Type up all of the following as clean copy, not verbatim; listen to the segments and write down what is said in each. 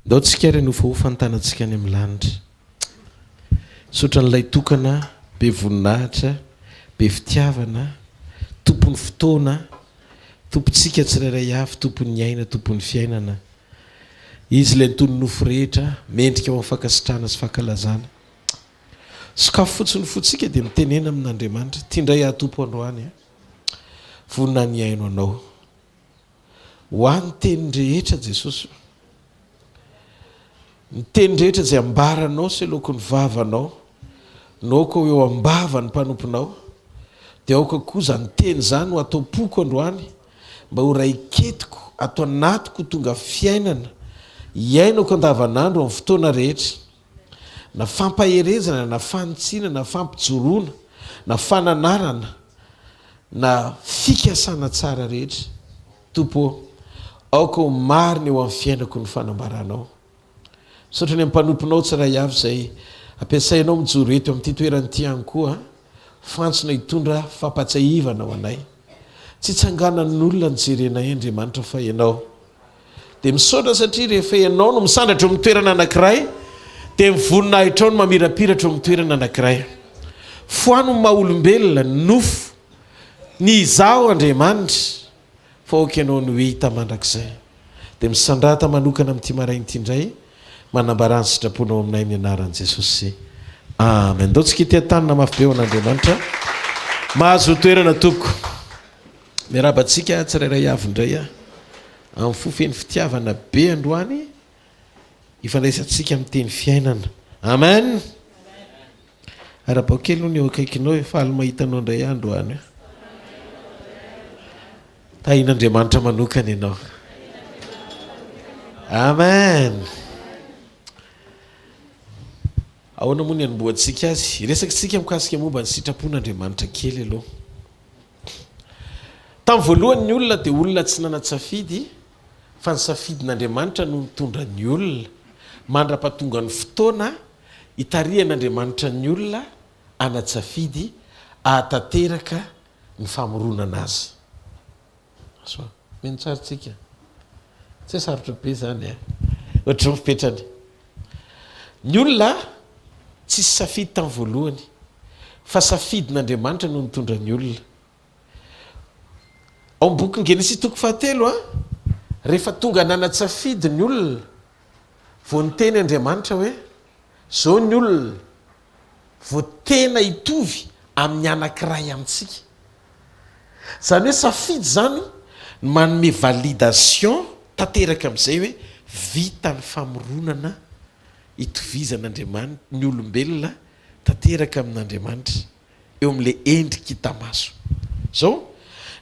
Ndao tsika ary hanofahofa ny tanantsika any amin'ny lanitra. Misaotra an'ilay tokana, be voninahitra, be fitiavana, tompon'ny fotoana, tompontsika tsirairay avy, tompon'ny aina, tompon'ny fiainana. Izy ilay nitony nofo rehetra, mendrika ho amin'ny fankasitrahana sy fankalazana. Sokafy fotsiny ny fontsika dia mitenena amin'Andriamanitra. Ity indray aho Tompo androany a. Vonona ny hihaino Anao. Ho ahy ny teny rehetra Jesosy o. Ny teny rehetra izay ambaranao sy aloaky ny vavanao no aoka ho eo am-bavan'ny mpanomponao, dia aoka koa izany teny izany ho ato am-poko androany mba ho raiketiko ato anatiko ho tonga fiainana iainako andavanandro amin'ny fotoana rehetra, na fampaherezana na fanitsiana na fampijoroana na fananarana na fikasana tsara rehetra. Tompo ô, aoka ho marina eo amin'ny fiainako ny fanambaranao. Misaotra ny amin'ny mpanomponao tsiray avy izay ampiasainao mijoro eto amin'ity toerana ity ihany koa, fantsona hitondra fampatsiahivana ho anay. Tsy itsanganan'olona ny jerenay Andriamanitra fa Ianao. Dia misaotra satria rehefa Ianao no misandratra eo amin'ny toerana anankiray dia ny voninahitrao no mamirapiratra eo amin'ny toerana anankiray. Foano ny maha olombelona, ny nofo, ny izaho Andriamanitra fa aoka Ianao no hita mandrakizay. Dia misandrata manokana amin'ity maraina ity indray, manambarà ny sitraponao aminay amin'ny anaran'i Jesosy. Amen. Ndao tsika hitia-tanana mafy be ho an'Andriamanitra. Mahazo toerana tompoko. Miarahaba antsika tsirairay avy indray aho. Amin'ny fo feno fitiavana be androany ifandraisantsika amin'ny teny fiainana. Amen. Arabao kely hono eo akaikinao e, faly mahita anao indray aho androany. Tahin'Andriamanitra manokana ianao. Amen. Ahoana moa ny hanombohantsika azy? Hiresaka isika mikasika momba ny sitrapon'Andriamanitra kely aloha. Tamin'ny voalohany ny olona dia olona tsy nanan-tsafidy fa ny safidin'Andriamanitra no nitondra ny olona mandra-pahatongan'ny fotoana hitarihan'Andriamanitra ny olona hanan-tsafidy hahatanteraka ny famoronana azy. Soa. Mino tsara tsika. Tsy hoe sarotra be izany eh. Ohatran'ny fipetrany. Ny olona tsisy safidy tamin'ny voalohany fa safidin'Andriamanitra no nitondra ny olona. Ao amin'ny bokin'i Genesisy toko fahatelo a, rehefa tonga nanan-tsafidy ny olona vao niteny Andriamanitra hoe zao ny olona vao tena hitovy amin'ny anankiray amintsika. Izany hoe safidy izany ny manome validation tanteraka amin'izay hoe vita ny famoronana itovizan'Andriamanitra ny olombelona tanteraka amin'Andriamanitra eo amin'ilay endrika hita maso. Izao,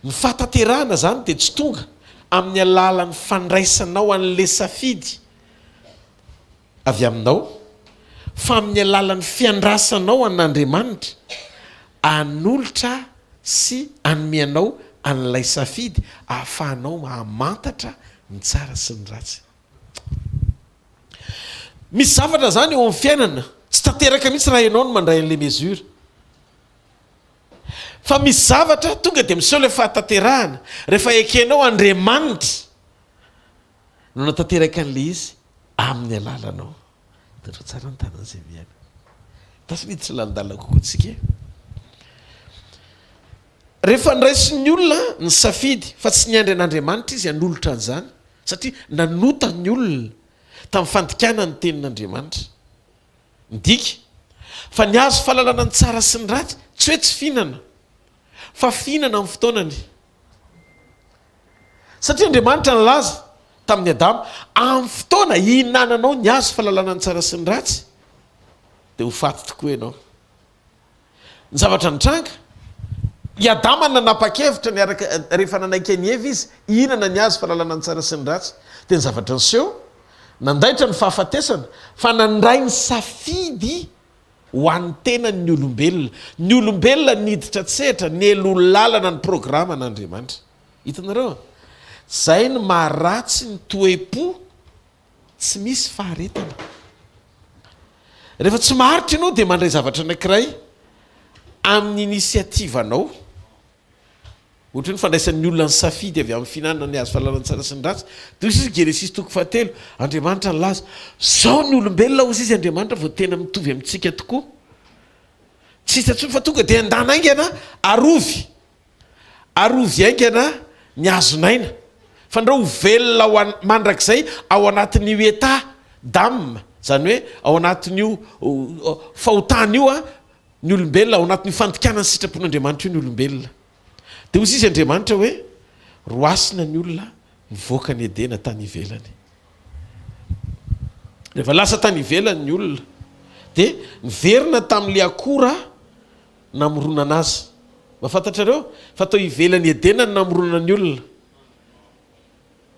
ny fahatanterahana izany dia tsy tonga amin'ny alalan'ny fandraisanao an'ilay safidy avy aminao, fa amin'ny alalan'ny fiandrasanao an'Andriamanitra hanolotra sy hanome anao an'ilay safidy ahafahanao mahamantatra ny tsara sy ny ratsy. Misy zavatra izany eo amin'ny fiainana tsy tanteraka mihitsy raha ianao no mandray an'ilay mesure. Fa misy zavatra tonga dia miseho ilay fahatanterahana rehefa ekenao Andriamanitra. No natanteraka an'ilay izy amin'ny alalanao. Hitanao tsara ny tanan'izay mihaino. Lasa miditra lalindalina kokoa tsika e. Rehefa nraisin'ny olona ny safidy fa tsy niandry an'Andriamanitra izy hanolotra an'izany satria nanota ny olona tamin'ny fandikana ny tenin'Andriamanitra. Midika fa ny hazo fahalalana ny tsara sy ny ratsy tsy hoe tsy fihinana fa fihinana amin'ny fotoanany. Satria Andriamanitra nilaza tamin'i Adama, Amin'ny fotoana hihinananao ny hazo fahalalana ny tsara sy ny ratsy, dia ho faty tokoa ianao. Ny zavatra nitranga, i Adama nanapa-kevitra niaraka, rehefa nanaiky an'i Eva izy, hihinana ny hazo fahalalana ny tsara sy ny ratsy. Dia ny zavatra niseho, nandaitra ny fahafatesana, fa nandray ny safidy Ho an'ny tenany ny olombelona. Ny olombelona niditra an-tsehatra, nialoha lalana ny programan'Andriamanitra. Hitanareo? Izay no maharatsy ny toe-po tsy misy faharetana. Rehefa tsy maharitra ianao dia mandray zavatra anankiray amin'ny initiative-nao. Ohatry ny fandraisan'ny olona ny safidy avy amin'ny fihinanana ny hazo fahalalana ny tsara sy ny ratsy. Dia hoy izy Genesisy toko fahatelo, Andriamanitra nilaza, Izao ny olombelona, hoy izy, Andriamanitra vao tena mitovy amintsika tokoa. Tsy hita intsony fa tonga dia andana haingana, arovy. Arovy haingana ny hazon'aina, fandrao ho velona ao an, mandrakizay ao anatin'io état d'âme, izany hoe ao anatin'io fahotana io ny olombelona, ao anatin'io fandikana ny sitrapon'Andriamanitra io ny olombelona. Dia hoy izy Andriamanitra hoe, roasina ny olona mivoaka ny Edena tany ivelany. Rehefa lasa tany ivelany ny olona, dia niverina tamin'ilay akora namoronana azy. Mba fantatrareo fa tao ivelan'i Edena no namoronana ny olona.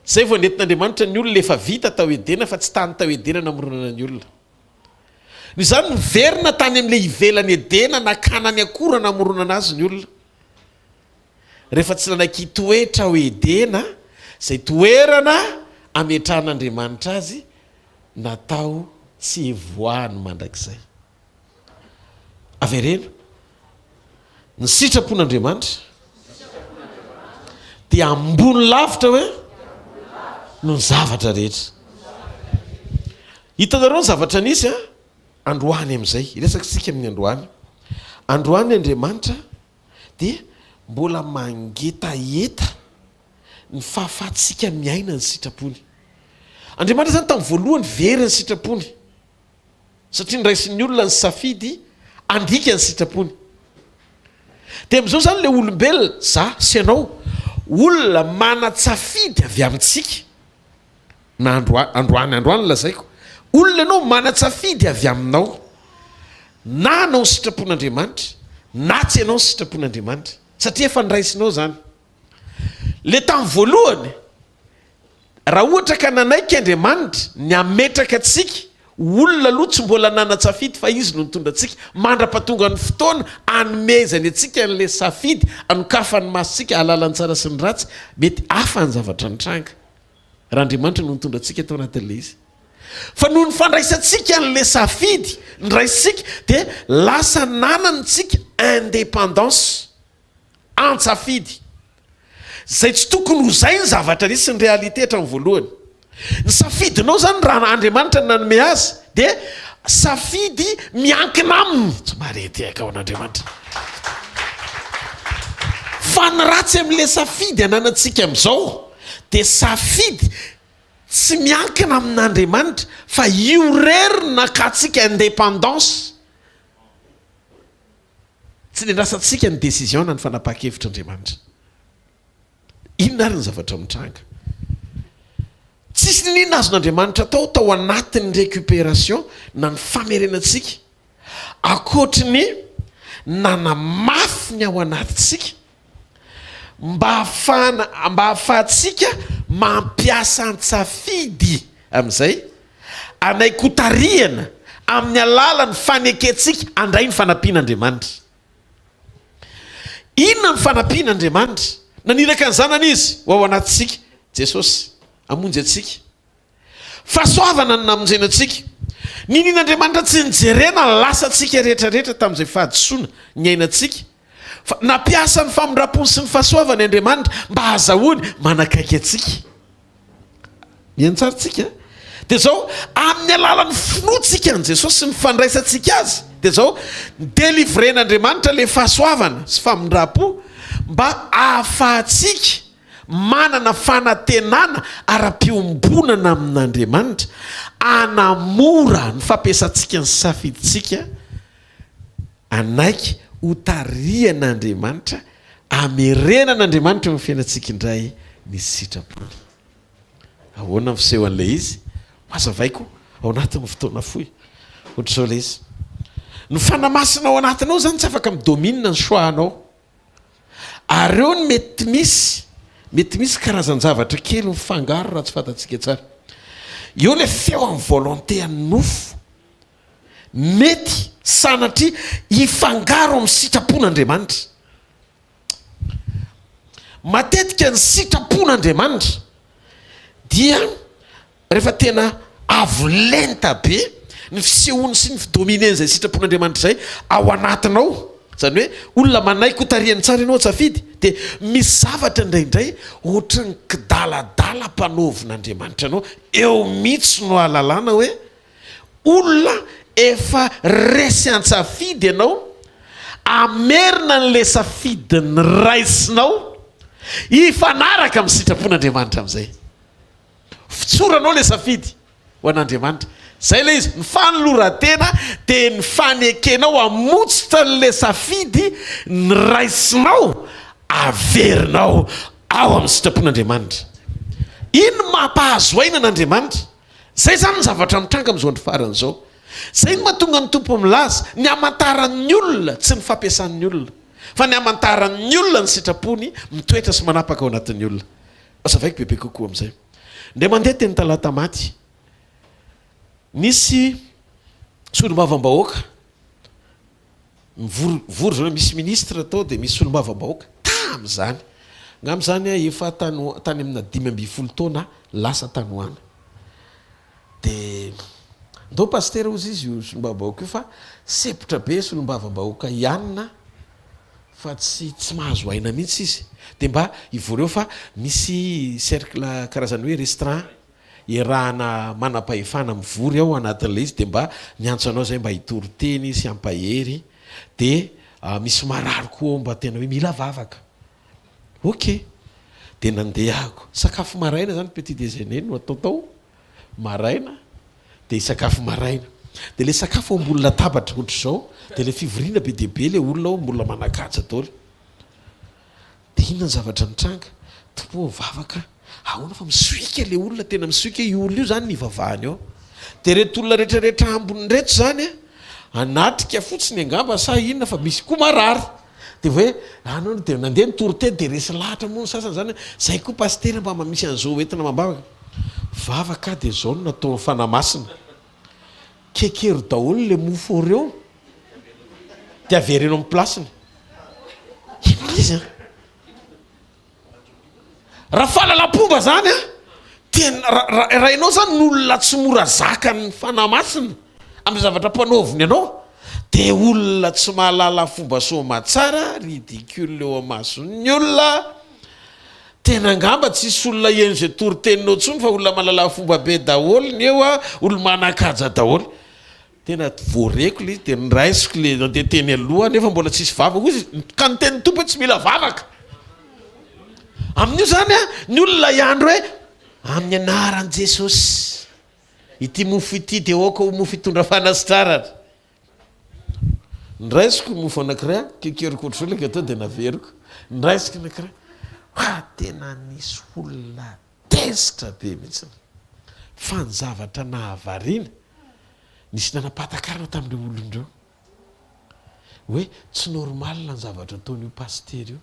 Izay vao nentin'Andriamanitra ny olona efa vita tao Edena fa tsy tany tao Edena namoronana ny olona. Noho izany niverina tany amin'ilay ivelan'i Edena nakana ny akora namoronana azy ny olona. Rehefa tsy nanaiky hitoetra ao Edena, izay toerana ametrahan'Andriamanitra azy, natao tsy hivoahany mandrakizay. Avereno. Ny sitrapon'Andriamanitra dia ambony lavitra hoe noho ny zavatra rehetra. Hitanareo ny zavatra nisy a? Androany amin'izay, hiresaka isika amin'ny androany. Androany Andriamanitra dia mbola mangetaheta ny fahafahantsika miaina ny sitrapony. Andriamanitra izany tamin'ny voalohany very ny sitrapony. Satria noraisin'ny olona ny safidy handika ny sitrapony. Dia amin'izao izany ilay olombelona, za sy ianao, olona manan-tsafidy avy amintsika, na androany, androany androany lazaiko, olona ianao manan-tsafidy avy aminao, na hanao ny sitrapon'Andriamanitra, na tsy hanao ny sitrapon'Andriamanitra. Satria efa noraisinao izany. Ilay tamin'ny voalohany, Raha ohatra ka nanaiky Andriamanitra ny hametraka antsika ho olona aloha tsy mbola nanan-tsafidy fa Izy no nitondra antsika mandra-pahatongan'ny fotoana hanomezany antsika an'ilay safidy hanokafany ny masontsika hahalala ny tsara sy ny ratsy, mety hafa ny zavatra nitranga raha Andriamanitra no nitondra antsika tao anatin'ilay izy. Fa noho ny fandraisantsika an'ilay safidy niraisintsika dia lasa nanantsika indépendance. Antsafidy. Izay tsy tokony ho izay ny zavatra nisy ny réalité hatramin'ny voalohany. Ny safidinao izany raha Andriamanitra no nanome azy dia safidy miankina aminy. Tsy mahare tehaka ho an'Andriamanitra. Fa ny ratsy amin'ilay safidy ananantsika amin'izao dia safidy tsy miankina amin'Andriamanitra fa io irery no nakantsika indépendance. Tsy nendrasantsika ny décision na ny fanapahan-kevitr'Andriamanitra. Inona ary ny zavatra mitranga? Tsisy niniana azon'Andriamanitra atao tao anatin'ny récupération na ny famerenantsika, ankoatry ny nanamafy ny ao anatintsika mba hahafahana mba hahafahantsika mampiasa an-tsafidy amin'izay anaiky hotarihana amin'ny alalan'ny fanekentsika handray ny fanampian'Andriamanitra. Inona ny fanampian'Andriamanitra? Naniraka ny Zanany Izy ho ao anatintsika, Jesosy, hamonjy antsika. Fahasoavana no namonjena antsika. Ninian'Andriamanitra tsy nijerena ny lasantsika rehetrarehetra tamin'izay fahadisoana niainantsika, fa nampiasa ny famindram-pony sy ny fahasoavany Andriamanitra mba hahazahoany manakaiky antsika. Mihaino tsara tsika? Dia izao, amin'ny alalan'ny finoantsika an'i Jesosy sy ny fandraisantsika Azy, dia izao, ni-delivrer-n'Andriamanitra ilay fahasoavana sy famindram-po mba hahafahantsika manana fanantenana ara-piombonana amin'Andriamanitra, hanamora ny fampiasantsika ny safidintsika hanaiky hotarihan'Andriamanitra, hamerenan'Andriamanitra eo amin'ny fiainantsika indray ny sitrapony. Ahoana ny fisehoan'ilay izy? Hazavaiko ao anatin'ny fotoana fohy. Ohatr'izao ilay izy. Ny fanahy masina ao anatinao izany tsy afaka mi-domine ny choix-nao. Ary eo ny mety misy, mety misy karazan-javatra kely mifangaro raha tsy fantatsika tsara. Eo ilay feo amin'ny volonté an'ny nofo. Mety sanatria hifangaro amin'ny sitrapon'Andriamanitra. Matetika ny sitrapon'Andriamanitra dia rehefa tena avo lenta be ny fisehoany sy ny fidominer izay sitrapon'Andriamanitra izay ao anatinao, izany hoe olona manaiky ho tarihiny tsara ianao an-tsafidy. Dia misy zavatra indraindray ohatran'ny kidaladala ampanaovin'Andriamanitra anao, eo mihitsy no ahalalana hoe olona efa resy an-tsafidy ianao, hamerina an'ilay safidy niraisinao hifanaraka amin'ny sitrapon'Andriamanitra amin'izay. Fotsoranao ilay safidy ho an'Andriamanitra. Izay ilay izy. Ny fanoloran-tena dia ny fanekenao hamotsitra an'ilay safidy niraisinao averinao ao amin'ny sitrapon'Andriamanitra. Iny no mampahazo aina an'Andriamanitra. Izay izany ny zavatra mitranga amin'izao andro farany izao. Izay no mahatonga ny Tompo milaza, ny hamantaran'ny olona, tsy ny fampiasan'ny olona, fa ny hamantaran'ny olona ny sitrapony mitoetra sy manapaka ao anatin'ny olona. Hazavaiko bebe kokoa amin'izay. Indray mandeha teny Talatamaty, nisy solombavambahoaka mivory, vory zareo, misy ministre tao dia misy solombavambahoaka tamin'izany. Angamba izany efa tany tany amina 15 taona lasa tany ho any. Dia ndao pasitera hozy izy io solombavambahoaka io fa sempotra be solombavambahoaka Ianina fa tsy tsy mahazo aina mihitsy izy dia mba hivory eo fa misy cercle karazany hoe restreint iarahana manam-pahefana mivory ao anatin'ilay izy dia mba miantso anao zay mba hitory teny sy hampahery dia misy marary koa ao mba tena hoe mila vavaka. Ok dia nandeha aho sakafo maraina zany petit déjeuner no atao tao maraina dia sakafo maraina dia le sakafo ambony latabatra ohatr'izao dia le fivoriana be dia be le olona ao mbola manan-kaja daholo dia inona ny zavatra nitranga tompo ô vavaka ahoana fa misohika le olona tena misohika io olona io zany ny ivavahany ao dia reto olona rehetra rehetra ambony reto zany a anatrika fotsiny angamba sa inona fa misy koa marary Dia hoe any hono dia nandeha nitory teny dia resy lahatra moa ny sasany zany hoe zay koa pasitera mba misy an'izao hoentina amam-bavaka. Vavaka aho dia izao no nataon'ny Fanahy Masina. Kekero daholo le mofo oreo dia avereno amin'ny place-ny. Inona izy an? Raha fahalalam-pomba zany an, tena raha ianao zany no olona tsy mora zakan'ny Fanahy Masina amin'ny zavatra ampanaoviny anao, dia olona tsy mahalala fomba soamatsara, ridicule eo amason'ny olona, tena angamba tsisy olona heno izay toriteninao intsony fa olona mahalala fomba be daholo ny eo an, olo manan-kaja daholo. Tena voareko le izy de noraisiko le nandeha teny aloha nefa mbola tsisy vavaka hoy izy ka ny tenin'ny Tompo hoe tsy mila vavaka. Amin'io zany a ny olona hiandry hoe amin'ny anaran'i Jesosy ity mofo ity de aoka ho mofo hitondra fanasitrarana. Noraisiko mofo anankiray a, kekeriko ohatr'izao le gâteau de naveriko. Noraisiko anankiray, ha tena nisy olona Tezitra be mihitsy fa ny zavatra nahavariana, nisy nanam-pahatakarana tamin'ireo olona ireo hoe tsy normal ny zavatra ataon'io pasitera io.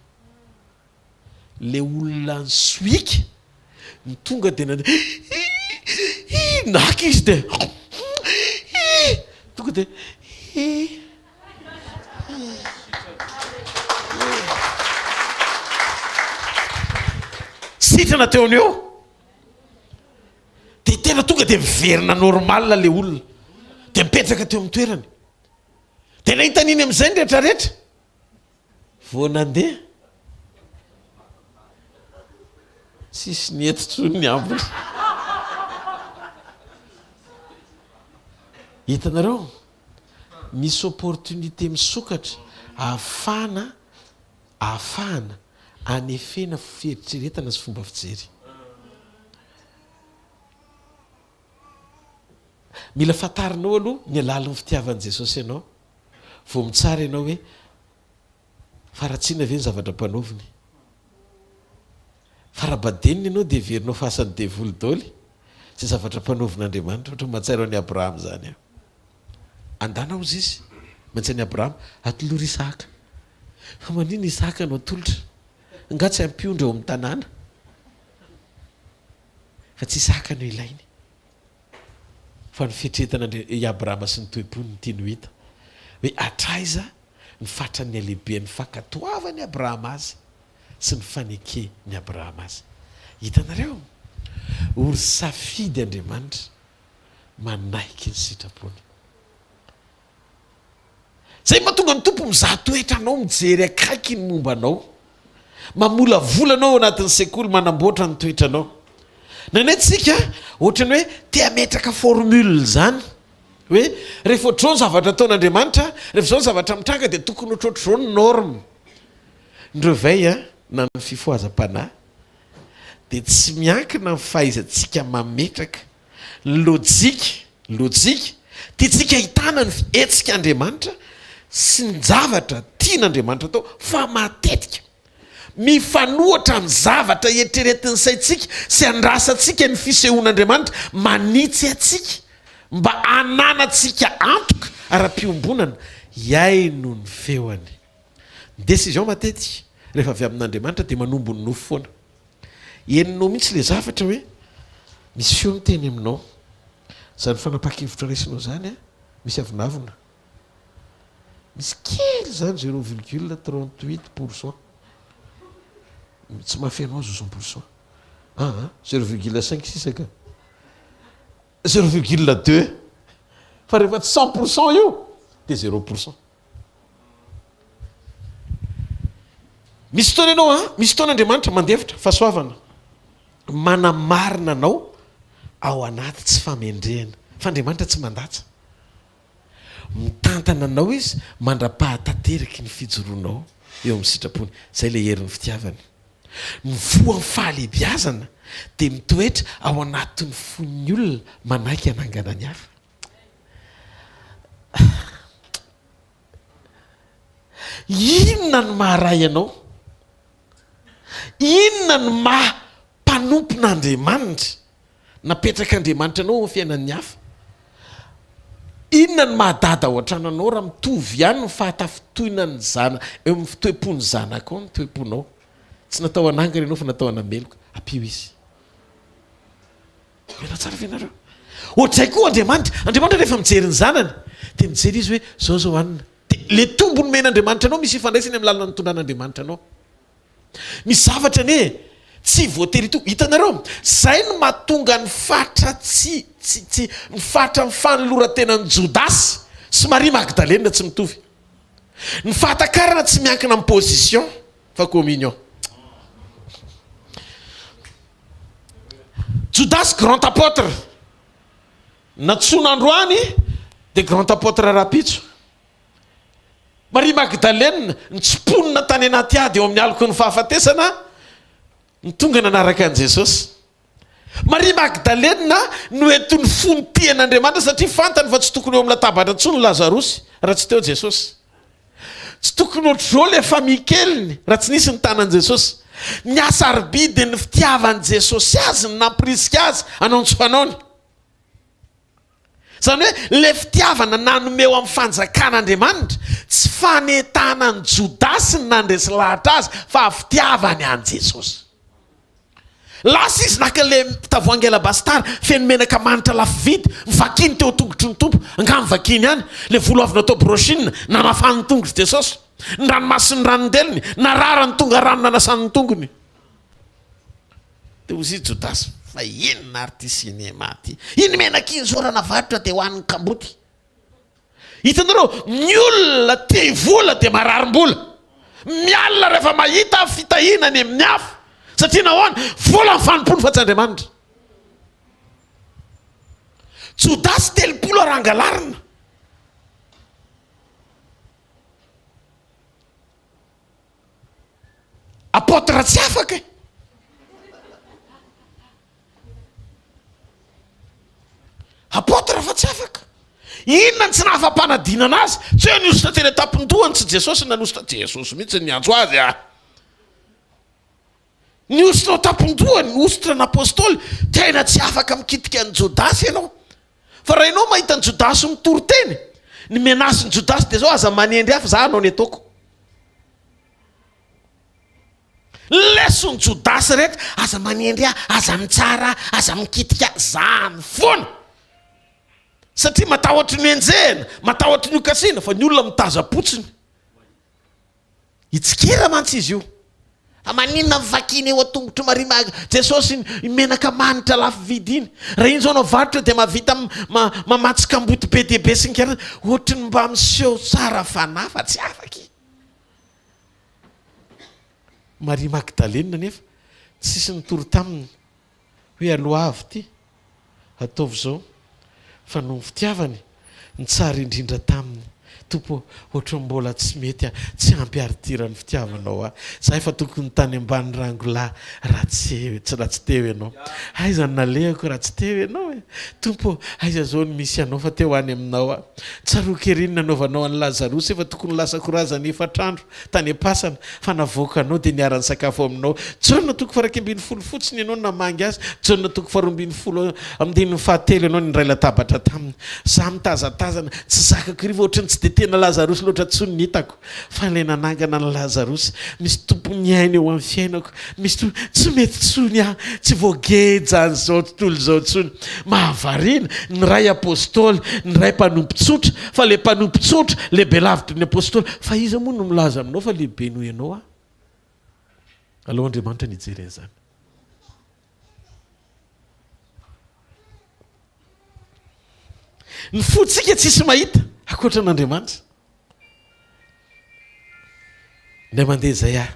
Ilay olona nisohiaka no tonga dia nandeha hii naka izy dia hii tonga dia hii. Sitrana teo no eo. Dia tena tonga dia miverina normal le olona. Dia mipetraka teo amin'ny toerany. Dia nahita an'iny amin'izay ny rehetrarehetra. Vao nandeha. Tsisy nety intsony ny ambiny. Hitanareo? Misy opportunité misokatra ahafahana ahafahana anefena fieritreretana sy fomba fijery. Mila fantarinao aloha ny halalin'ny fitiavan'i Jesosy anao vao mitsara ianao hoe faharatsiana ve ny zavatra ampanaoviny. Farabadeniny ianao dia heverinao fa asan'ny devoly daholo izay zavatra ampanaovin'Andriamanitra, ohatra mahatsiaro an'i Abrahama izany aho. Andana hozy izy, mantsy an'i Abrahama, atolory Isahaka. Fa maninona Isahaka no atolotra? Angaha tsy hampiondry ao amin'ny tanàna? Fa tsy Isahaka no ilainy. Fa ny fieritreretana i Abrahama sy ny toe-pony no tiany ho hita. Hoe hatraiza ny fatran'ny halehiben'ny fankatoavan'i Abrahama azy sy ny faneken'i Abrahama azy. Hitanareo? Ory safidy Andriamanitra. manaiky ny sitrapony. Zay mahatonga ny Tompo mizaha toetra anao, mijery akaiky ny momba anao. Mamolavola anao ao anatin'ny sekoly, manamboatra ny toetranao. Indraindray tsika ohatran'ny hoe te hametraka formule izany. Hoe rehefa ohatr'izao ny zavatra ataon'Andriamanitra, rehefa izao ny zavatra mitranga dia tokony ohatrohatr'izao ny norme. Ny réveil na ny fifohazam-panahy dia tsy miankina amin'ny fahaizantsika mametraka ny lojika, lojika, tiantsika ahitana ny fihetsik'Andriamanitra sy ny zavatra tian'Andriamanitra atao fa matetika mifanohitra amin'ny zavatra eritreretin'ny saintsika sy andrasantsika ny fisehoan'Andriamanitra manitsy antsika mba hananantsika antoka ara-piombonana hihaino ny feony. Ny décision matetika rehefa avy amin'Andriamanitra dia manombo ny nofo foana. Henonao mihitsy ilay zavatra hoe misy feo miteny aminao. Izany fanapahan-kevitra raisinao izany misy avonavona. Misy kely izany zéro virgule 38 pour cent. Tsy mahafeno azy ho cent pour cent. Aa, zéro virgule cinq sisa ka. Zéro virgule deux. Fa rehefa tsy cent pour cent io dia zéro pour cent. Misy fotoana ianao an, misy fotoana Andriamanitra mandefitra, fahasoavana, manamarina anao ao anaty tsy famendrehana. Fa Andriamanitra tsy mandatsa. Mitantana anao Izy mandra-pahatanteraky ny fijoroanao eo amin'ny sitrapony. Izay ilay herin'ny fitiavany. Ny voan'ny fahalehibiazana dia mitoetra ao anatin'ny fon'ny olona manaiky hanangana ny hafa. Inona no maha ray anao? Inona no maha mpanompon'Andriamanitra napetrak'Andriamanitra anao ao amin'ny fiainan'ny hafa? Inona no maha dada ao an-trano anao raha mitovy ihany ny fahatafintohinan'ny zana eo amin'ny toe-pon'ny zanakao ny toe-ponao? Tsy natao hanangana ianao fa natao hanameloka. Ampio izy. Miala tsara ve nareo? Ohatr'izay koa Andriamanitra. Andriamanitra rehefa mijery ny zanany dia mijery izy hoe zao zao anona. Dia le tombony omen'Andriamanitra anao misy ifandraisany amin'ny lalana nitondran'Andriamanitra anao. Misy zavatra anie tsy voatery hitovy. Hitanareo? Zay no mahatonga ny fatra tsy tsy tsy ny fatra ny fanoloran-tenan'i Jodasy sy Maria Magdalena tsy mitovy. Ny fahatakarana tsy miankina amin'ny position fa communion. Jodasy grand apôtre nantsoina androany dia grand apôtre rahampitso. Maria Magdalena nitsimponina tany anaty ady eo amin'ny aloky ny fahafatesana no tonga nanaraka an'i Jesosy. Maria Magdalena noentin'ny fony tia an'Andriamanitra satria fantany fa tsy tokony eo amin'ny latabatra intsony Lazarosy raha tsy teo Jesosy. Tsy tokony ohatr'izao ilay famille keliny raha tsy nisy ny tanan'i Jesosy. Ny hasarobidin'ny fitiavan'i Jesosy azy no nampirisika azy hanao ny tsy fanaony. Izany hoe ilay fitiavana nanome ho amin'ny fanjakan'Andriamanitra, tsy fanentanan'i Jodasy no nandresy lahatra azy fa fitiavany an'i Jesosy. Lasa izy naka ilay tavoahangy alabastara feno menaka manitra lafo vidy, novakiany teo an-tongotry ny Tompo. Angaha novakiany ihany ilay volo avy natao brushing, namafany ny tongotr'i Jesosy. Ny ranomason'ny ranon-delony, nararany tonga rano nanasany ny tongony. Dia hoy izy Jodasy, Fa inona ary ity sinema ity? Iny menaka iny izao raha navarotra dia ho an'ny kamboty. Hitanareo, ny olona tia vola dia mararim-bola. Mialona rehefa mahita fitahiana any amin'ny hafa. Satria nahoana? Vola ny fanompoany fa tsy Andriamanitra. Jodasy 30 ary angalarina. Apôtre tsy afaka e. Apôtre fa tsy afaka. Inona ny tsy nahafa-panadinana azy? Tsy hoe nihosotra teny an-tampon-dohany, tsy Jesosy no nanosotra, Jesosy mihitsy no niantso azy ah. Nihosotra ao tampon-dohany, hosotra an'apôstôly, tena tsy afaka mikitika an'i Jodasy ianao. Fa raha ianao mahita an'i Jodasy mitory teny, ny menace-n'i Jodasy dia izao, aza manendry ahy fa za hanao ny ataoko. Leson'i Jodasy rehetra, aza manendry ahy, aza mitsara ahy, aza mikitika ahy, zany foana. Satria matahotry ny henjehina, matahotry ny hokasihina, fa ny olona mitazam-potsiny. Hitsikera mantsy izy io. Fa maninona ny vakiana eo an-tongotr'i Maria Mag, Jesosy iny menaka manitra lafo vidy iny. Raha iny izao no avarotra dia mahavita mamatsy kamboty be dia be sy ny karazany. Ohatry ny mba miseho tsara fanahy fa tsy afaka e. Maria Magdalena anefa tsisy nitory taminy hoe aloavy ity, ataovy izao, fa noho ny fitiavany ny tsara indrindra taminy. Tompo ô, ohatran'ny mbola tsy mety aho, tsy ampy aritiran'ny fitiavanao ahy. Za efa tokony tany ambany rangolahy raha tsy raha tsy teo ianao. Aiza no nalehako raha tsy teo ianao e? Tompo ô, aiza izao no misy anao fa teo any aminao aho. Tsaroako ery ny nanaovanao an'i Lazarosy efa tokony lasako razana efatr'andro tany am-pasana fa navoakanao dia niara-nisakafo aminao. Jaona toko faha-11 fotsiny ianao no namangy azy, Jaona toko faha-12 andininy fahatelo ianao niray latabatra taminy. Za mitazatazana, tsy zakako ery fa ohatran'ny tsy dia tena Lazarosy loatra intsony ny hitako fa ilay nanangana an'i Lazarosy. Misy tompon'ny aina eo amin'ny fiainako, misy tompo, tsy mety intsony aho, tsy voageja an'izao tontolo izao intsony. Mahavariana, ny iray apostoly, ny iray mpanompo tsotra, fa ilay mpanompo tsotra lehibe lavitry ny apostoly. Fa iza moa no milaza aminao fa lehibe noho ianao aho? Aleo Andriamanitra ny hijery an'izany. Ny fontsika tsisy mahita ankoatra an'Andriamanitra. Indray mandeha izay aho,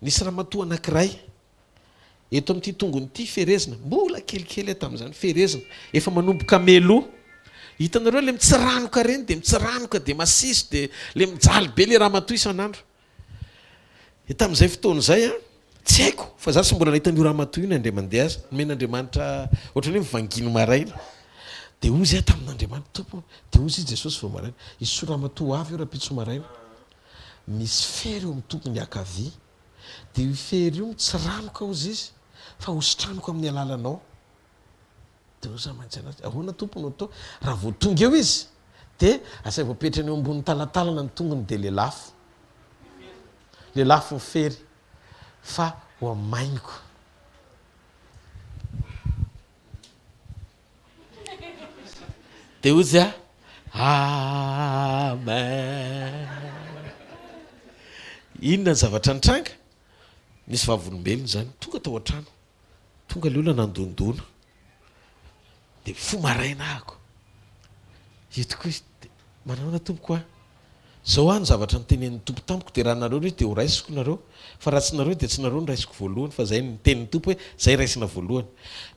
nisy ramatoa anankiray Eto amin'ity tongony ity ferezina, mbola kelikely aho tamin'izany, ferezina, efa manomboka meloa. Hitanareo ilay mitsiranoka ireny dia mitsiranoka dia masiso dia ilay mijaly be ilay ramatoa isan'andro. Dia tamin'izay fotoana izay an, tsy haiko fa za tsy mbola nahita an'io ramatoa io na indray mandeha aza, nomen'Andriamanitra ohatran'ny hoe mivangino maraina. Dia hozy aho tamin'Andriamanitra, Tompo, dia hozy i Jesosy vao maraina, hisy ramatoa ho avy eo rahampitso maraina, misy fery eo amin'ny tongony ankavia. Dia io fery io mitsiranoka hozy izy fa hositraniko amin'ny alalanao. Dia hoy za mantsy anazy, ahoana Tompo no atao? Raha vao tonga eo izy dia asaivo apetrany eo ambony talatalana ny tongony dia lelafo. Lelafo ny fery fa ho amainiko. Dia hoy izy, Amen. Inona ny zavatra nitranga? Nisy vavolombelona izany, tonga tao an-trano. Tonga ilay olona nandondona. Dia mifoha maraina ahako. Io tokoa izy, dia manahoana tompoko a? Zao aho ny zavatra notenenin'ny Tompo tamiko dia raha nareo ireo dia ho raisiko nareo fa raha tsy nareo dia tsy nareo no raisiko voalohany fa zay ny tenin'ny Tompo hoe zay raisina voalohany.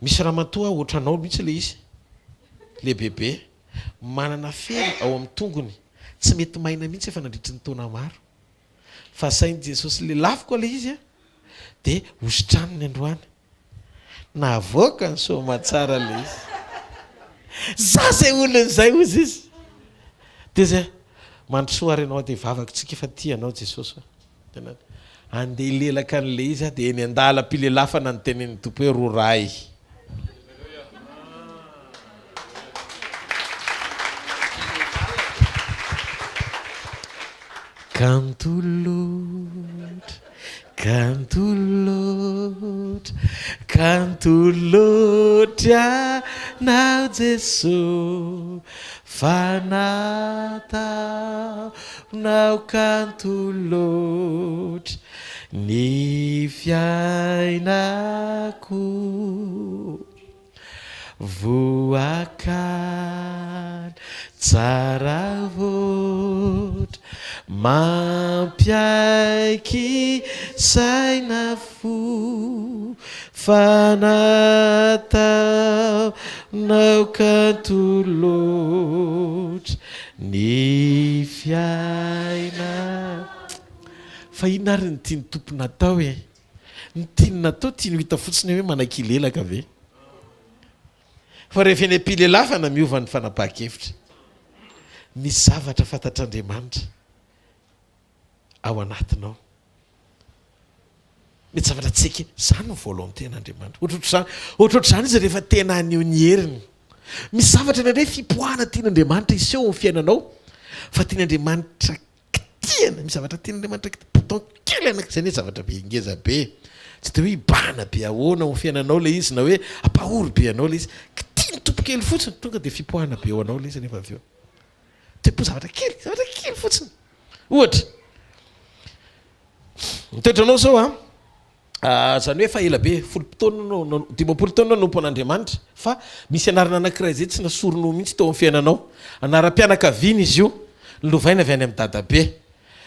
Misy ramatoa ohatranao mihitsy le izy lehibebe manana fery ao amin'ny tongony tsy mety maina mihitsy efa nandritry ny taona maro fa asain'i Jesosy lelafiko le izy a dia hositraniny androany. Navoaka ny soamatsara le izy. Za zay olona izay hozy izy. Dia zay, mandrosoa ary ianao dia vavaka tsika fa tia anao Jesosy a. Tena andeha hilelaka an'le izy aho dia eny an-dalam-pilelafana no tenenin'ny Tompo hoe roray. Kanto loatra. Kanto loatra, kanto loatra Ianao Jeso, fa nataonao kanto loatra ny fiainako. Voakary tsara voatra, mampiaiky saina fo, fa nataonao kanto loatra ny fiainana. Fa inona ary no tian'ny Tompo natao e? Ny tiany natao, tiany ho hita fotsiny hoe manaiky hilelaka ve? Fa rehefa eny am-pilelafana miova ny fanapahan-kevitra. Misy zavatra fantatr'Andriamanitra ao anatinao. Mety zavatra tsy eke, izany ny volonté-n'Andriamanitra. Ohatrohatr'izany, ohatrohatr'izany izy rehefa tena haneho ny heriny. Misy zavatra indraindray fipoahana tian'Andriamanitra hiseho amin'ny fiainanao, fa tian'Andriamanitra Kitihana, misy zavatra tian'Andriamanitra kitihana, bouton kely anaky, zay anie zavatra be ngeza be, tsy de hoe hibahana be ahoana ao fiainanao le izy na hoe ampahory be anao le izy, kitihiny tompo kely fotsiny tonga de fipoahana be ho anao le izy nefa avy eo, toe-po zavatra kely, zavatra kely fotsiny, ohatra, ny toetranao zao an, Izany hoe efa ela be, folo taona no, 50 taona nanompo an'Andriamanitra, fa misy anarana anankiray izay tsy nasorinao mihitsy teo amin'ny fiainanao. Anaram-pianakaviana izy io, nolovaina avy any amin'i dadabe.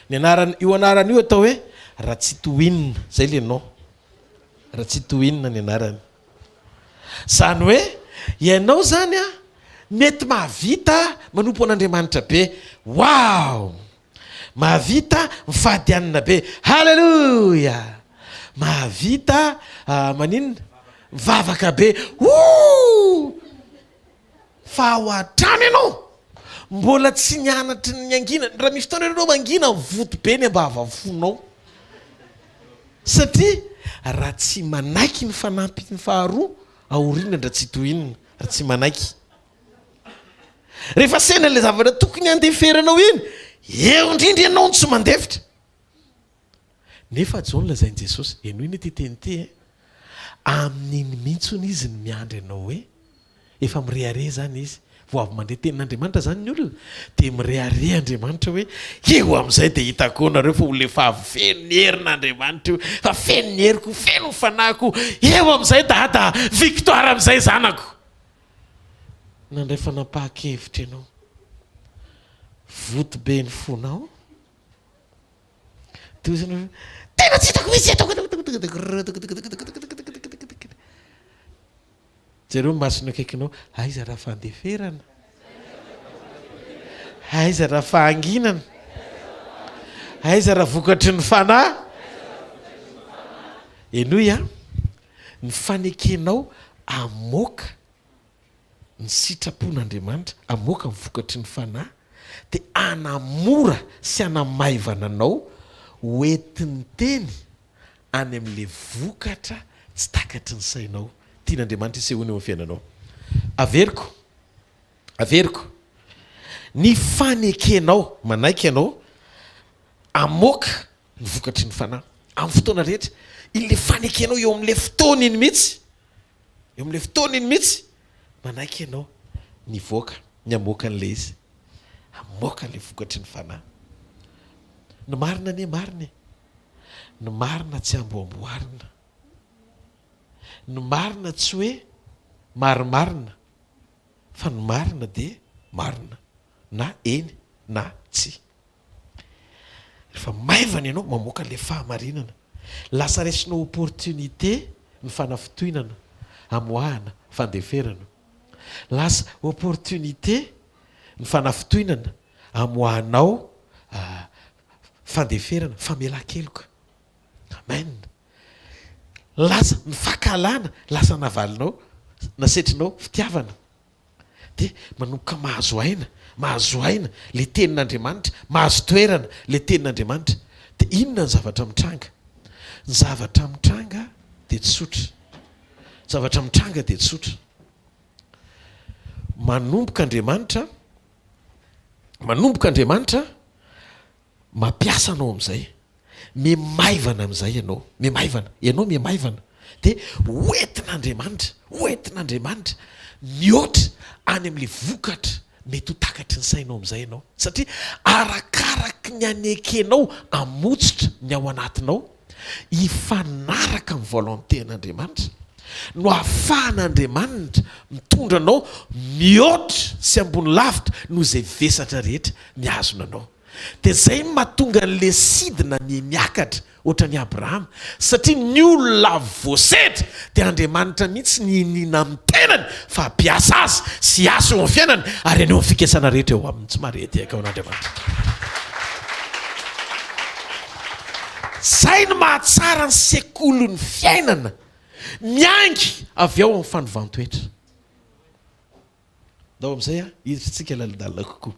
Ny anarana, io anarana io atao hoe Ratsitohinina, zay le nom. Ratsitohinina ny anarany. Zany hoe ianao zany an, mety mahavita manompo an'Andriamanitra be, waouh! Mahavita mifady hanina be, haleloia! Mahavita maninona? Mivavaka be, ouh! Fa ao an-trano ianao mbola tsy nianatry ny hangina, raha misy fotoana ianao mangina mivoto be ny ambavafonao satria raha tsy manaiky ny fanampiny faharoa aoriana ndra tsy tohinina raha tsy manaiky. Rehefa sendra ilay zavatra tokony handeferanao iny, eo indrindra ianao no tsy mandefitra. Nefa zao no lazain'i Jesosy, henoy anie ity teny ity e, amin'iny mihitsy hono izy no miandry anao hoe, efa mirehareha izany izy, vao avy mandre tenin'Andriamanitra izany ny olona, dia mirehareha Andriamanitra hoe, eo amin'izay dia hitako eo nareo fa olona efa feno ny herin'Andriamanitra io, fa feno ny heriko, feno ny fanahiko, eo amin'izay dada, victoire amin'izay zanako. Nandray fanapahan-kevitra ianao, voto be ny fonao. Tena tsy hitako mihitsy eto. Jereo ny masony akaikinao, aiza raha fandeferana? Aiza raha fahanginana? Aiza raha vokatry ny fanahy? Henoy an, ny fanekenao hamoaka ny sitrapon'Andriamanitra, hamoaka ny vokatry ny Fanahy, dia hanamora sy hanamaivana anao ho entin'ny Teny any amin'ilay vokatra tsy takatry ny sainao tian'Andriamanitra hisehoana eo amin'ny fiainanao. Averiko, averiko, ny fanekenao, manaiky ianao hamoaka ny vokatry ny Fanahy amin'ny fotoana rehetra, ilay fanekenao eo amin'ilay fotoana iny mihitsy, Eo amin'ilay fotoana iny mihitsy, manaiky ianao ny hivoaka, ny hamoaka an'ilay izy. Hamoaka ilay vokatry ny fanahy. Ny marina anie marina e. Ny marina tsy amboamboarina. Ny marina tsy hoe marimarina, fa ny marina dia marina, na eny na tsia. Rehefa maivana ianao mamoaka ilay fahamarinana, lasa raisinao opportunité ny fanafintohinana, amoahana, fandeferana. Lasa opportunité ny fanafintohinana, amoahanao fandeferana, famelan-keloka. Amen. Lasa ny fankahalana lasa navalinao, nasetrinao fitiavana. Dia manomboka mahazo aina, mahazo aina ilay tenin'Andriamanitra, mahazo toerana ilay tenin'Andriamanitra. Dia inona ny zavatra mitranga? Ny zavatra mitranga dia tsotra. Ny zavatra mitranga dia tsotra. Manomboka Andriamanitra, manomboka Andriamanitra Mampiasa anao amin'izay. Mihamaivana amin'izay ianao. Mihamaivana. Ianao mihamaivana. Dia hoentin'Andriamanitra, hoentin'Andriamanitra mihoatra any amin'ilay vokatra mety ho takatry ny sainao amin'izay ianao. Satria arakaraky ny anekenao hamotsitra ny ao anatinao hifanaraka amin'ny volonté-n'Andriamanitra no ahafahan'Andriamanitra mitondra anao mihoatra sy ambony lavitra noho izay vesatra rehetra mihazona anao. Dia zay no mahatonga an'le sidina miha miakatra ohatran'i Abrahama, satria ny olona voasedra dia Andriamanitra mihitsy nihiniana amin'ny tenany fa hampiasa azy sy hiasa eo amin'ny fiainany ary haneho ny fikasana rehetra eo aminy. Tsy mahare tehaka ho an'Andriamanitra. Zay no mahatsara ny sekolin'ny fiainana miainga avy ao amin'ny fanovan-toetra. Ndao amin'izay hiditra tsika lalindalina kokoa.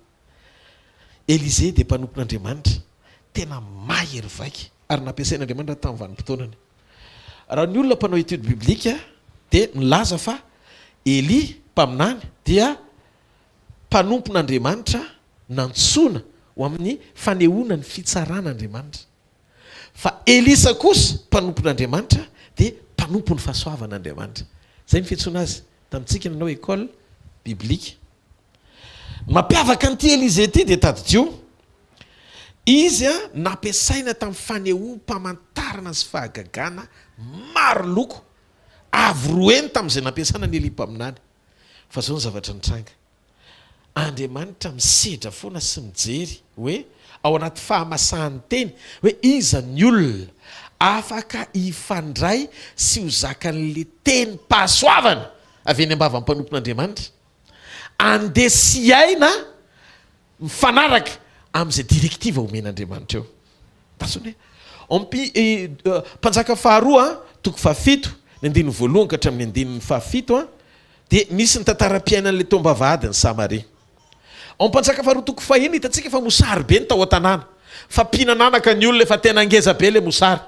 Élisée dia mpanompon'Andriamanitra tena mahery vaika ary nampiasain'Andriamanitra tamin'ny vanim-potoanany. Raha ny olona mpanao étude biblique dia milaza fa Elia mpaminany dia mpanompon'Andriamanitra nantsoina ho amin'ny fanehoana ny fitsaran'Andriamanitra. Fa Elisa kosa, mpanompon'Andriamanitra, dia mpanompon'ny fahasoavan'Andriamanitra. Izay ny fiantsoana azy tamintsika nanao école biblique. Ny mampiavaka an'ity Elise ity dia tadidio, izy nampiasaina tamin'ny fanehoam-pamantarana sy fahagagana maro loko, avo roa heny tamin'izay nampiasana an'i Elia mpaminany. Fa izao ny zavatra nitranga. Andriamanitra misedra foana sy mijery hoe. Ao anaty fahamasahan'ny teny hoe iza ny olona afaka hifandray sy ho zakan'le tenim-pahasoavana avy eny am-bavan'ny mpanompon'Andriamanitra. Andeha sy hiaina mifanaraka amin'izay directive omen'Andriamanitra eo. Tazony hoe Ompi, Mpanjaka faharoa, toko fahafito, ny andininy voalohany ka hatramin'ny andininy fahafito, dia misy ny tantaram-piainan'ilay tao am-bavahadin'i Samaria. Ao Mpanjaka faharoa toko fahiny hitantsika fa mosary be ny tao an-tanàna. Fa mpihinan'anaka ny olona efa tena ngeza be ilay mosary.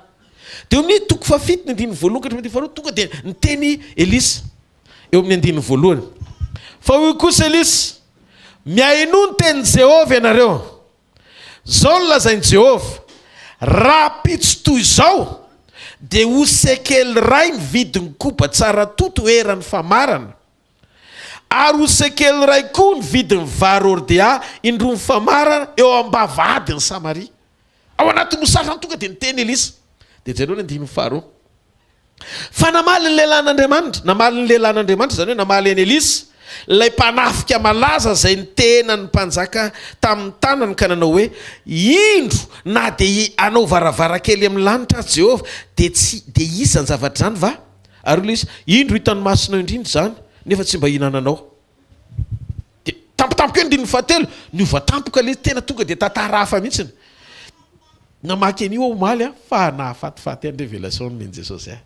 Dia eo amin'ny toko fahafito ny andininy voalohany ka hatramin'ny andininy faharoa tonga dia niteny Elisa eo amin'ny andininy voalohany. Fa hoy kosa Elisa, Mihainoa ny tenin'i Jehovah ianareo. Izao no lazain'i Jehovah, Rahampitso toy izao dia ho sekely iray ny vidin'ny koba tsara toto eran'ny famarana. Ary ho sekely iray koa ny vidin'ny vary hordea indroa mifamarana eo am-bavahadin'i Samaria. Ao anatin'ny mosary izany tonga dia niteny Elisa. Dia jereo ny andininy faharoa. Fa namaly ny lehilahin'Andriamanitra, namaly ny lehilahin'Andriamanitra, izany hoe namaly an'i Elisa, ilay mpanafika malaza izay nitehenan'ny mpanjaka tamin'ny tanany ka nanao hoe, Indro, na dia hanao varavarankely amin'ny lanitra aza Jehovah, dia tsy dia hisy izany zavatra izany va? Ary hoy Elisa, Indro, hitan'ny masonao indrindra izany, nefa tsy mba hihinananao. Dia tampotampoka eo ny andininy fahatelo, niova tampoka ilay izy, tena tonga dia tantara hafa mihitsy. Namaky an'io aho omaly an, fa nahafatifaty ahy ny révélation nomen'i Jesosy ahy.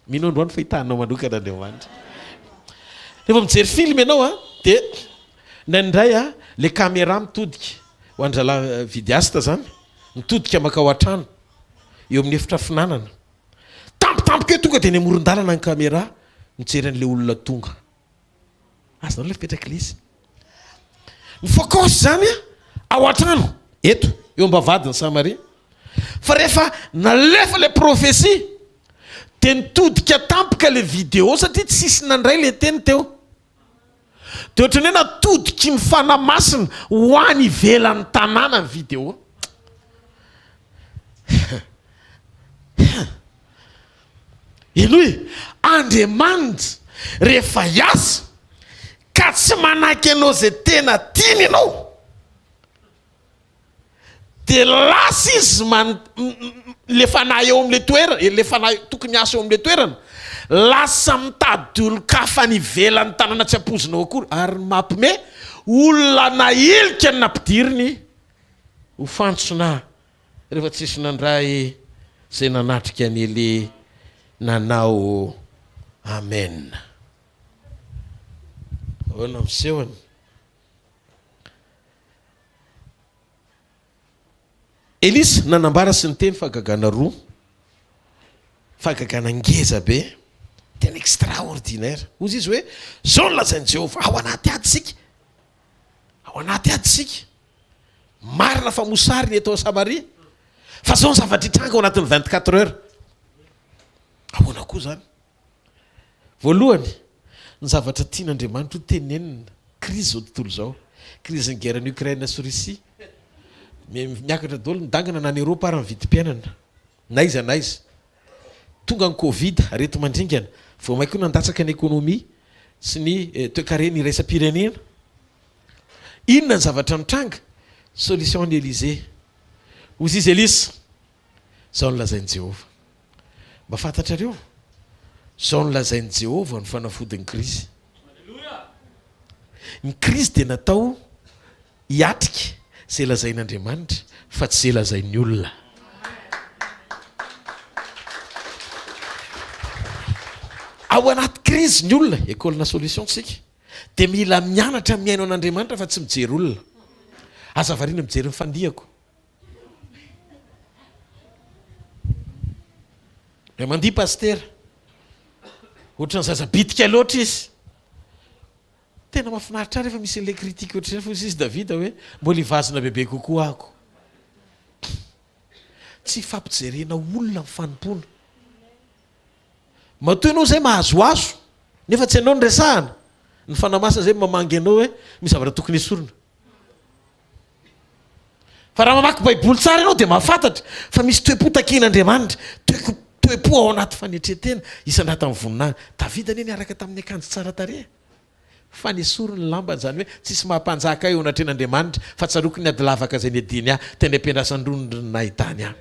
Mino androany fa hitahanao manokana Andriamanitra. Rehefa mijery film ianao an, dia indraindray an, ilay caméra mitodika, ho an-drahalahy vidéaste izany, mitodika mankao an-trano, eo amin'ny efitra fihinanana. Tampotampoka eo tonga dia eny amoron-dalana ny caméra mijery an'ilay olona tonga. Azonareo ilay fipetraky ilay izy. Ny focus izany ao an-trano, eto, eo am-bavahadin'i Samaria. Fa rehefa nalefa ilay prophétie dia nitodika tampoka ilay vidéo satria tsisy nandray ilay teny teo. Dia ohatran'ny hoe natodiky ny Fanahy Masina ho any ivelan'ny tanàna ny vidéo. Henoy, Andriamanitra rehefa hiasa ka tsy manaiky anao izay tena tiany ianao, Dia lasa izy man, le fanahy eo amin'ilay toerana, ilay fanahy tokony hiasa eo amin'ilay toerana, lasa mitady olon-kafa any ivelan'ny tanàna tsy ampoizinao akory, ary ny mampime, olona nahilika no nampidiriny ho fantsona rehefa tsisy nandray izay nanatrika an'i Elia nanao Amen. Ahoana ny fisehony? Elisa nanambara sy niteny fahagagana roa, fahagagana ngeza be, tena extraordinaire. Hozy izy hoe, Izao no lazain'i Jehovah, ao anaty ady isika, ao anaty ady isika. Marina fa mosary ny eto Samaria, fa izao ny zavatra hitranga ao anatin'ny 24 heures. Ahoana koa izany? Voalohany, ny zavatra tian'Andriamanitra ho tenenina, krizy izao tontolo izao, krizin'ny guerre any Ukraine sy Russie, miakatra daholo ny dangana na any Eropa ary ny vidim-piainana, na aiza na aiza. Tonga ny covid, areti-mandringana, vao mainka koa nandatsaka ny ekonomia sy ny toekarena iraisam-pirenena. Inona ny zavatra mitranga? Solution an'i Elysée. Hozy izy Elisa, Izao no lazain'i Jehovah. Mba fantatrareo? Izao no lazain'i Jehovah no fanafodin'ny krizy. Ny krizy dia natao hiatrika izay lazain'Andriamanitra fa tsy izay lazain'ny olona. Ao anaty krizy ny olona, école-na solution tsika, dia mila mianatra mihaino an'Andriamanitra fa tsy mijery olona. Aza variana mijery ny fandihako. Ilay mandihy pasitera. Ohatran'ny zaza bitika loatra izy. Tena mahafinaritra ahy rehefa misy an'ilay critique ohatr'izay fa hoy izy Davida hoe mbola hivazona bebe kokoa ako. Tsy ifampijerena olona ny fanompoana. Matoa ianao izay mahazoazo nefa tsy ianao no resahana, ny Fanahy Masina izay mamangy anao hoe misy zavatra tokony esorina. Fa raha mamaky Baiboly tsara ianao dia mahafantatra fa misy toe-po takian'Andriamanitra, toe-po ao anaty fanetren-tena, isandratan'ny voninahiny. Davida anie niaraka tamin'ny akanjo tsara tarehy. Fa nesoriny ny lambany, izany hoe tsisy maha mpanjaka ahy eo anatrehan'Andriamanitra, fa tsaroako ny ady lavaka izay niadiany ahy, teny am-piandrasan-dronony ny nahitany ahy.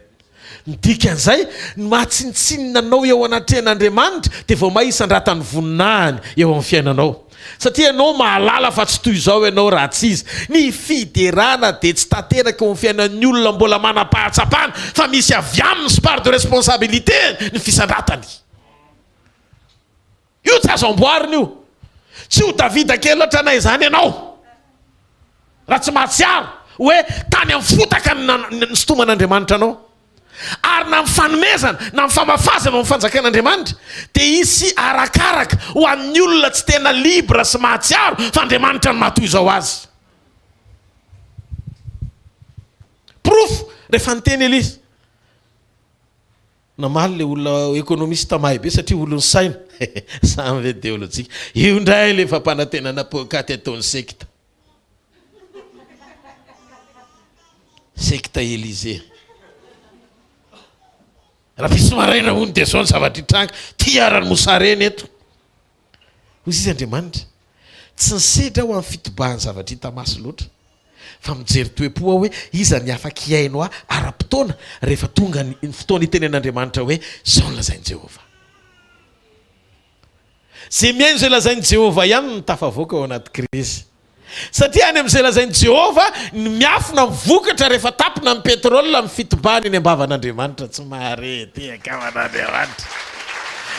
Ny dikan'izay, ny maha tsinontsinona anao eo anatrehan'Andriamanitra dia vao may hisandratan'ny voninahiny eo amin'ny fiainanao. Satria ianao mahalala fa tsy toy izao ianao raha tsy Izy. Ny fiderana dia tsy tanteraka eo amin'ny fiainan'ny olona mbola manam-pahatsapana fa misy avy aminy sy part de responsabilité ny fisandratany. Io tsy azo amboarina io. Tsy ho Davida kely loatra anay izany ianao raha tsy mahatsiaro hoe tany amin'ny fotaka no nisintoman'Andriamanitra anao. Ary na amin'ny fanomezana na amin'ny famafazana ao amin'ny fanjakan'Andriamanitra dia hisy arakaraka ho an'ny olona tsy tena libre sy mahatsiaro fa Andriamanitra no maha toy izao azy. Porofo rehefa niteny Elisa. Namaly ilay olona économiste mahay be satria olon'ny saina. Samy ve teolojika. Io indray ilay fampanantenana poakaty ataon'ny sekta. Sekta Elysée. Rahampitso maraina hono dia izao ny zavatra hitranga. Ty ara ny mosarena eto. Hoy izy Andriamanitra, Tsy nisedra aho amin'ny fitobahan'ny zavatra hita maso loatra, fa mijery toe-po aho hoe iza ny afaka hihaino ahy ara-potoana rehefa tonga ny fotoana hitenen'Andriamanitra hoe, 'Izao no lazain'i Jehovah. Izay mihaino izay lazain'i Jehovah ihany no tafavoaka ao anaty krizy. Satria any amin'izay lazain'i Jehovah ny miafina ny vokatra rehefa tapina ny pétrole amin'ny fitobahana eny am-bavan'Andriamanitra. Tsy mahare tehaka ho an'Andriamanitra.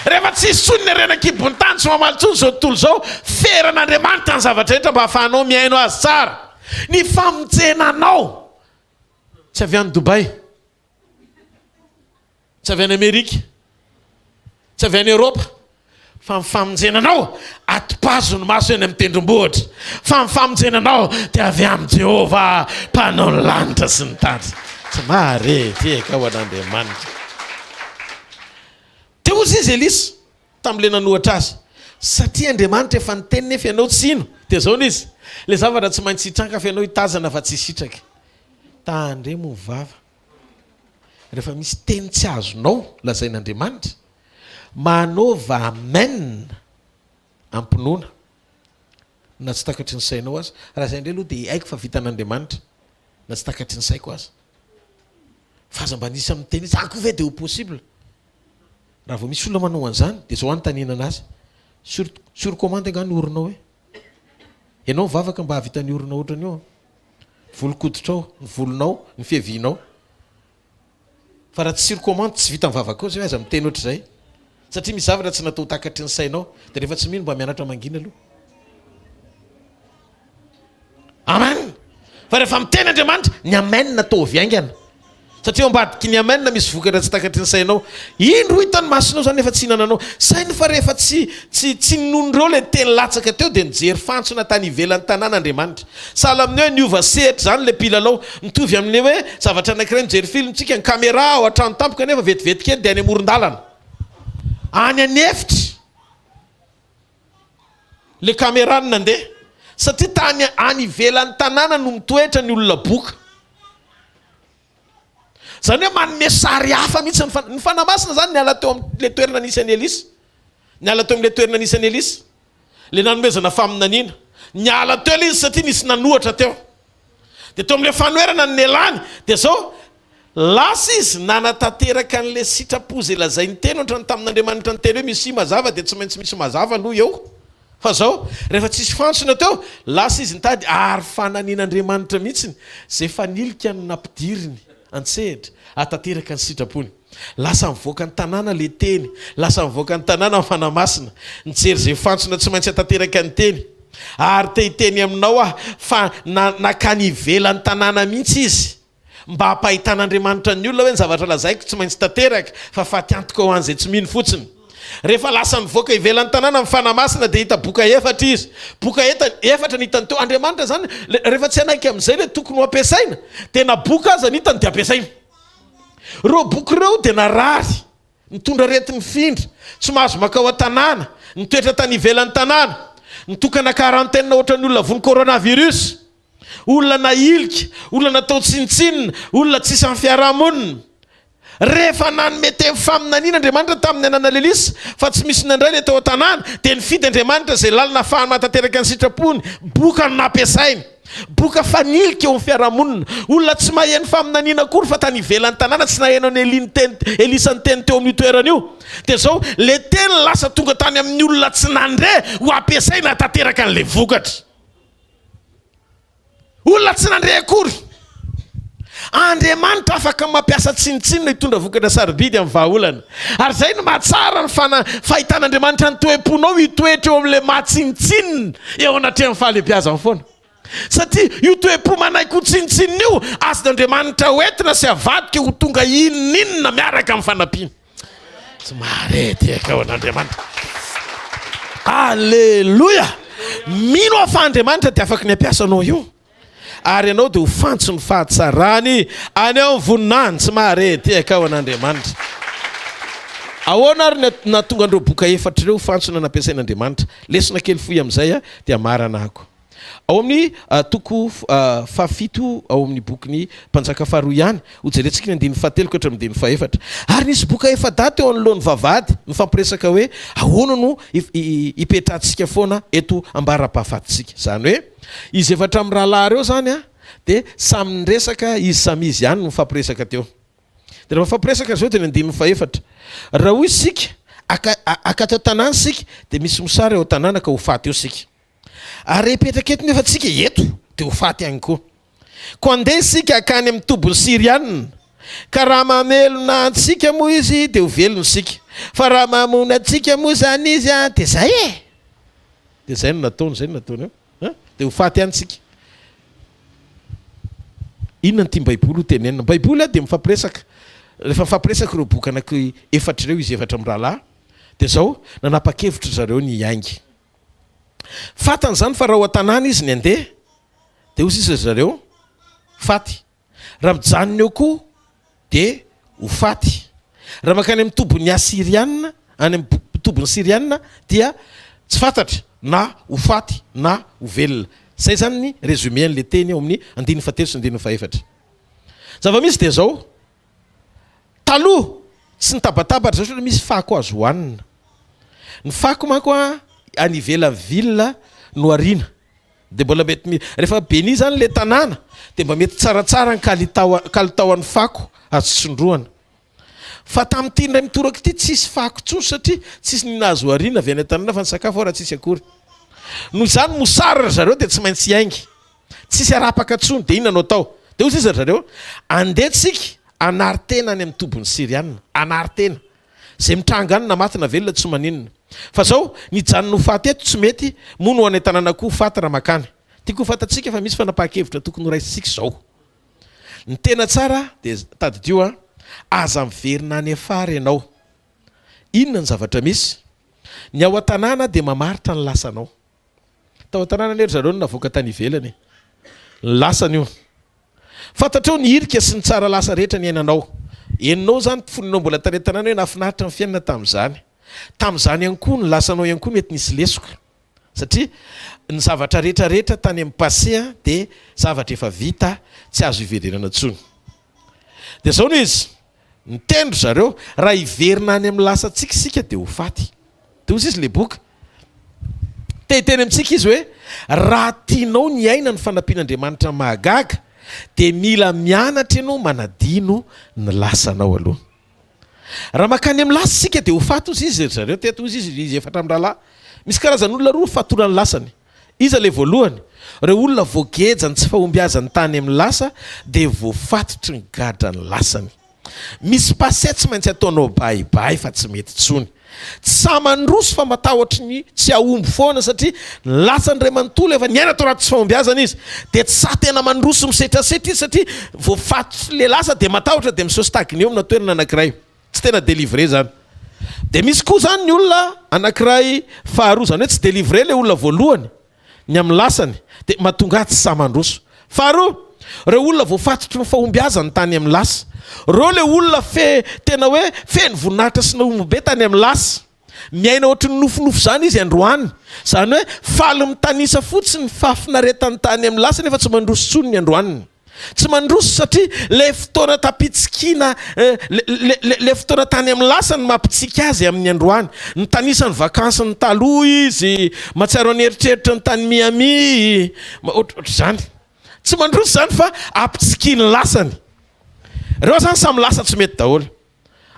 Rehefa tsy hisy intsony ny harena an-kibon'ny tany, tsy mamaly intsony izao tontolo izao, feran'Andriamanitra ny zavatra rehetra mba hahafahanao mihaino Azy tsara. Ny famonjena anao tsy avy any Dubaï. Tsy avy any Amerika, tsy avy any Eoropa, fa ny famonjena anao, atopazo ny maso eny amin'ny tendrombohitra, fa ny famonjena anao dia avy amin'i Jehovah, Mpanao ny lanitra sy ny tany. Tsy mahare tehaka ho an'Andriamanitra. Dia hoy izy Elisa tamin'ilay nanohatra azy, Satria Andriamanitra efa niteny nefa ianao tsy hino. Dia izao no izy, Ilay zavatra tsy maintsy hitranga fa ianao hitazana fa tsy hisitraka. Tandremo ny vava. Rehefa misy teny tsy azonao lazain'Andriamanitra, manaova amen am-pinoana na tsy takatry ny sainao aza. Raha izay indray aloha dia haiko fa vitan'Andriamanitra na tsy takatry ny saiko aza. Fa aza mba nisy amin'ny teny hoe izany koa ve dia ho possible? Raha vao misy olona manao an'izany dia izao anontaniana anazy, sur sur commande angaha ny orinao e? Ianao mivavaka mba hahavita ny orina ohatran'io an? Volon-koditrao, ny volonao, ny fiavianao. Fa raha tsy sur commande tsy vita mivavaka eo zay hoe aza miteny ohatr'izay. Satria misy zavatra tsy natao ho takatry ny sainao. Dia rehefa tsy mino mba mianatra mangina aloha. Amen! Fa rehefa miteny Andriamanitra, ny amen ataovy haingana. Satria ao ambadiky ny amen misy vokatra tsy takatry ny sainao. Indro hitan'ny masonao izany nefa tsy hinananao. Saino fa rehefa tsy tsy tsy ninoan'ireo ilay teny latsaka teo dia nijery fantsona tany ivelan'ny tanàna Andriamanitra. Sahala amin'ny hoe niova sehatra izany ilay mpilalao. Mitovy amin'ny hoe zavatra anankiray mijery film tsika, ny camera ao an-trano tampoka nefa vetivety kely dia any amoron-dalana. Any an'efitra. Le caméra no nandeha satria tany any ivelan'ny tanàna no mitoetra ny olona boka. Zany hoe manome sary hafa mihitsy ny fanahy. Ny Fanahy Masina zany niala teo amin'le toerana nisy an'i Elisa. Niala teo amin'le toerana nisy an'i Elisa. Le nanomezana faminaniana. Niala teo le izy satria nisy nanohatra teo. Dia teo amin'ilay fanoherana no nialany. Dia zao, lasa izy nanatanteraka an'ilay sitrapo izay lazainy teny, ohatran'ny tamin'Andriamanitra niteny hoe misia mazava dia tsy maintsy misy mazava aloha eo. Fa zao, rehefa tsisy fantsona teo, lasa izy nitady ary fananian'Andriamanitra mihitsiny izay fanilika no nampidiriny an-tsehatra hahatanteraka ny sitrapony. Lasa nivoaka ny tanàna ilay teny, lasa nivoaka ny tanàna ny Fanahy Masina, nijery izay fantsona tsy maintsy hahatanteraka ny teny. Ary te hiteny aminao aho fa na nankany ivelan'ny tanàna mihitsy izy mba hampahitan'Andriamanitra ny olona hoe ny zavatra lazaiko tsy maintsy tanteraka fa faty antoka ho an'izay tsy mino fotsiny. Rehefa lasa nivoaka ivelan'ny tanàna ny Fanahy Masina dia hita boka efatra izy. Boka efatra ny hitany teo. Andriamanitra izany rehefa tsy hanaiky amin'izay ilay tokony ho ampiasaina dia na boka aza ny hitany dia ampiasaina. Ireo boky ireo dia narary, nitondra areti-mifindra, tsy mahazo mankao an-tanàna, nitoetra tany ivelan'ny tanàna, nitokana quarantaine ohatran'ny olona voan'ny coronavirus, olona nahilika, olona natao tsinontsinona, olona tsy isan'ny fiarahamonina. Rehefa nanome teny faminaniana Andriamanitra tamin'ny ananan'i Elisa fa tsy misy nandray ilay tao an-tanàna, dia nifidy Andriamanitra izay lalana ahafahany mahatanteraka ny sitrapony. Boka no nampiasainy. Boka fanilika eo amin'ny fiarahamonina. Olona tsy maheno faminaniana akory fa tany ivelan'ny tanàna tsy naheno an'i Elia niteny, Elisa niteny teo amin'io toerana io. Dia izao, ilay teny lasa tonga tany amin'ny olona tsy nandre ho ampiasaina hahatanteraka an'ilay vokatra. Olona tsy nandre akory. Andriamanitra afaka mampiasa tsinontsinona hitondra vokatra sarobidy amin'ny vahaolana. Ary izay no mahatsara ny fana, fahitan'Andriamanitra ny toe-ponao hitoetra eo amin'ilay maha tsinontsinona eo anatrehan'ny fahalehibiazany foana. Satria io toe-po manaiky ho tsinontsinona io, azon'Andriamanitra hoentina sy avadika ho tonga inon'inona miaraka amin'ny fanampiany. Tsy mahare tehaka ho an'Andriamanitra. Aleloia! Mino aho fa Andriamanitra dia afaky ny hampiasa anao io. Ary ianao dia ho fantson'ny fahatsarany any amin'ny voninahiny. Tsy mahare tehaka ho an'Andriamanitra. Ahoana ary ny nahatonga an'ireo boka efatra ireo ho fantsona nampiasain'Andriamanitra? Lesona kely fohy amin'izay dia hamarana ako. Ao amin'ny toko fahafito ao amin'ny bokin'ny Mpanjaka faharoa ihany, hojerentsika ny andininy fahatelo ka hatramin'ny andininy fahefatra. Ary nisy boka efa-dahy teo anoloan'ny vavahady, nifampiresaka hoe, Ahoana no hipetrahantsika foana eto ambara-pahafatintsika? Izany hoe, izy efatra mirahalahy ireo izany dia samy niresaka, izy samy izy ihany no nifampiresaka teo. Dia rehefa mifampiresaka izao dia ny andininy fahefatra, Raha hoy isika, Haka ato an-tanàna isika, dia misy mosary ao an-tanàna ka ho faty eo isika. Ary raha hipetraka eto nefa tsika eto dia ho faty ihany koa. Koa andeha isika hankany amin'ny tobin'ny Syrianina, ka raha mamelona antsika moa izy dia ho velona isika, fa raha mamono antsika moa izany izy dia izay e! Dia izay no nataony, izay no nataony eo. An? Dia ho faty ihany isika. Inona no tian'ny Baiboly ho tenenina? Ny Baiboly dia mifampiresaka. Rehefa mifampiresaka ireo boky anaky efatra ireo, izy efatra mirahalahy, dia izao, nanapa-kevitra ry zareo ny hiainga. Fantany izany fa raha ao an-tanàna izy ny handeha dia hoy sisa ry zareo, faty. Raha mijanona eo koa dia ho faty. Raha mankany amin'ny tobin'ny Asyriana, any amin'ny tobin'ny Syriana dia tsy fantatra na ho faty na ho velona. Izay izany ny résumé an'ilay teny ao amin'ny andininy fahatelo sy andininy fahefatra. Zava-misy dia izao, Taloha, tsy nitabataba ry zareo satria misy fako azo hohanina. Ny fako manko any ivelan'ny ville no ariana. Dia mbola mety mi, rehefa béni zany le tanàna dia mba mety tsaratsara ny kalitao kalitaon'ny fako azo tsindrohana. Fa tamin'ity indray mitoraka ity tsisy fako intsony satria tsisy ny nahazo ariana avy any an-tanàna fa ny sakafo ara tsisy akory. Noho izany mosary ry zareo dia tsy maintsy hiainga. Tsisy arapaka intsony, dia inona no atao? Dia hoy sisa ry zareo, Andeha tsika hanary tena any amin'ny tobin'ny Syriana. Hanary tena. Izay mitranga any na maty na velona tsy maninona. Fa izao, ny hijanona ho faty eto tsy mety, moa ny ho any an-tanàna koa ho faty raha mankany. Tiako ho fantatsika fa misy fanapahan-kevitra tokony horaisintsika izao. Ny tena tsara dia, tadidio an, aza miverina any afara ianao. Inona ny zavatra misy? Ny ao an-tanàna dia mamaritra ny lasanao. Tao an-tanàna anie ry zareo no navoaka tany ivelany e. Ny lasany io. Fantatrao ny hirika sy ny tsara lasa rehetra niainanao. Henonao izany fony ianao mbola tany an-tanàna hoe nahafinaritra ny fiainana tamin'izany. Tamin'izany ihany koa ny lasanao ihany koa mety nisy lesoka. Satria ny zavatra rehetra rehetra tany amin'ny passé dia zavatra efa vita tsy azo iverenana intsony. Dia izao no izy, niteny ry zareo, raha hiverina any amin'ny lasantsika isika dia ho faty. Dia hoy izy ilay boka, te hiteny amintsika izy hoe, raha tianao ny hiaina ny fanampian'Andriamanitra mahagaga, dia mila mianatra ianao manadino ny lasanao aloha. Raha mankany amin'ny lasa isika dia ho faty hozy izy ry zareo teto, hozy izy, izy efatra mirahalahy. Misy karazan'olona roa fatoran'ny lasany. Iza ilay voalohany? Ireo olona voageja ny tsy fahombiazany tany amin'ny lasa dia voafatotry ny gadra ny lasany. Misy passé tsy maintsy ataonao bye bye fa tsy mety intsony. Tsy sahy mandroso fa matahotry ny tsy hahomby foana satria ny lasany iray manontolo efa niaina tao anaty tsy fahombiazana izy. Dia tsy sahy tena mandroso misetrasetra izy satria voafatotry ilay lasa dia matahotra dia miseho stagner eo amina toerana anankiray. Tsy tena délivré zany. Dia misy koa zany ny olona anankiray faharoa, zany hoe tsy délivré ilay olona voalohany ny amin'ny lasany, dia mahatonga azy tsy sahy mandroso. Faharoa, ireo olona voafatotry ny fahombiazany tany amin'ny lasa. Ireo ilay olona fe tena hoe feno voninahitra sy nahomby be tany amin'ny lasa. Miaina ohatry ny nofinofy izany izy androany. Izany hoe faly mitanisa fotsiny ny fahafinaretany tany amin'ny lasa nefa tsy mandroso intsony ny androaniny. Tsy mandroso satria ilay fotoana tam-pitsikiana, ilay fotoana tany amin'ny lasa no mampitsiky azy amin'ny androany. Nitanisa ny vakansiny taloha izy, mahatsiaro an'eritreritra ny tany Miami, ohatrohatr'izany. Tsy mandroso izany fa ampitsikian'ny lasany. Ireo izany samy lasa tsy mety daholo.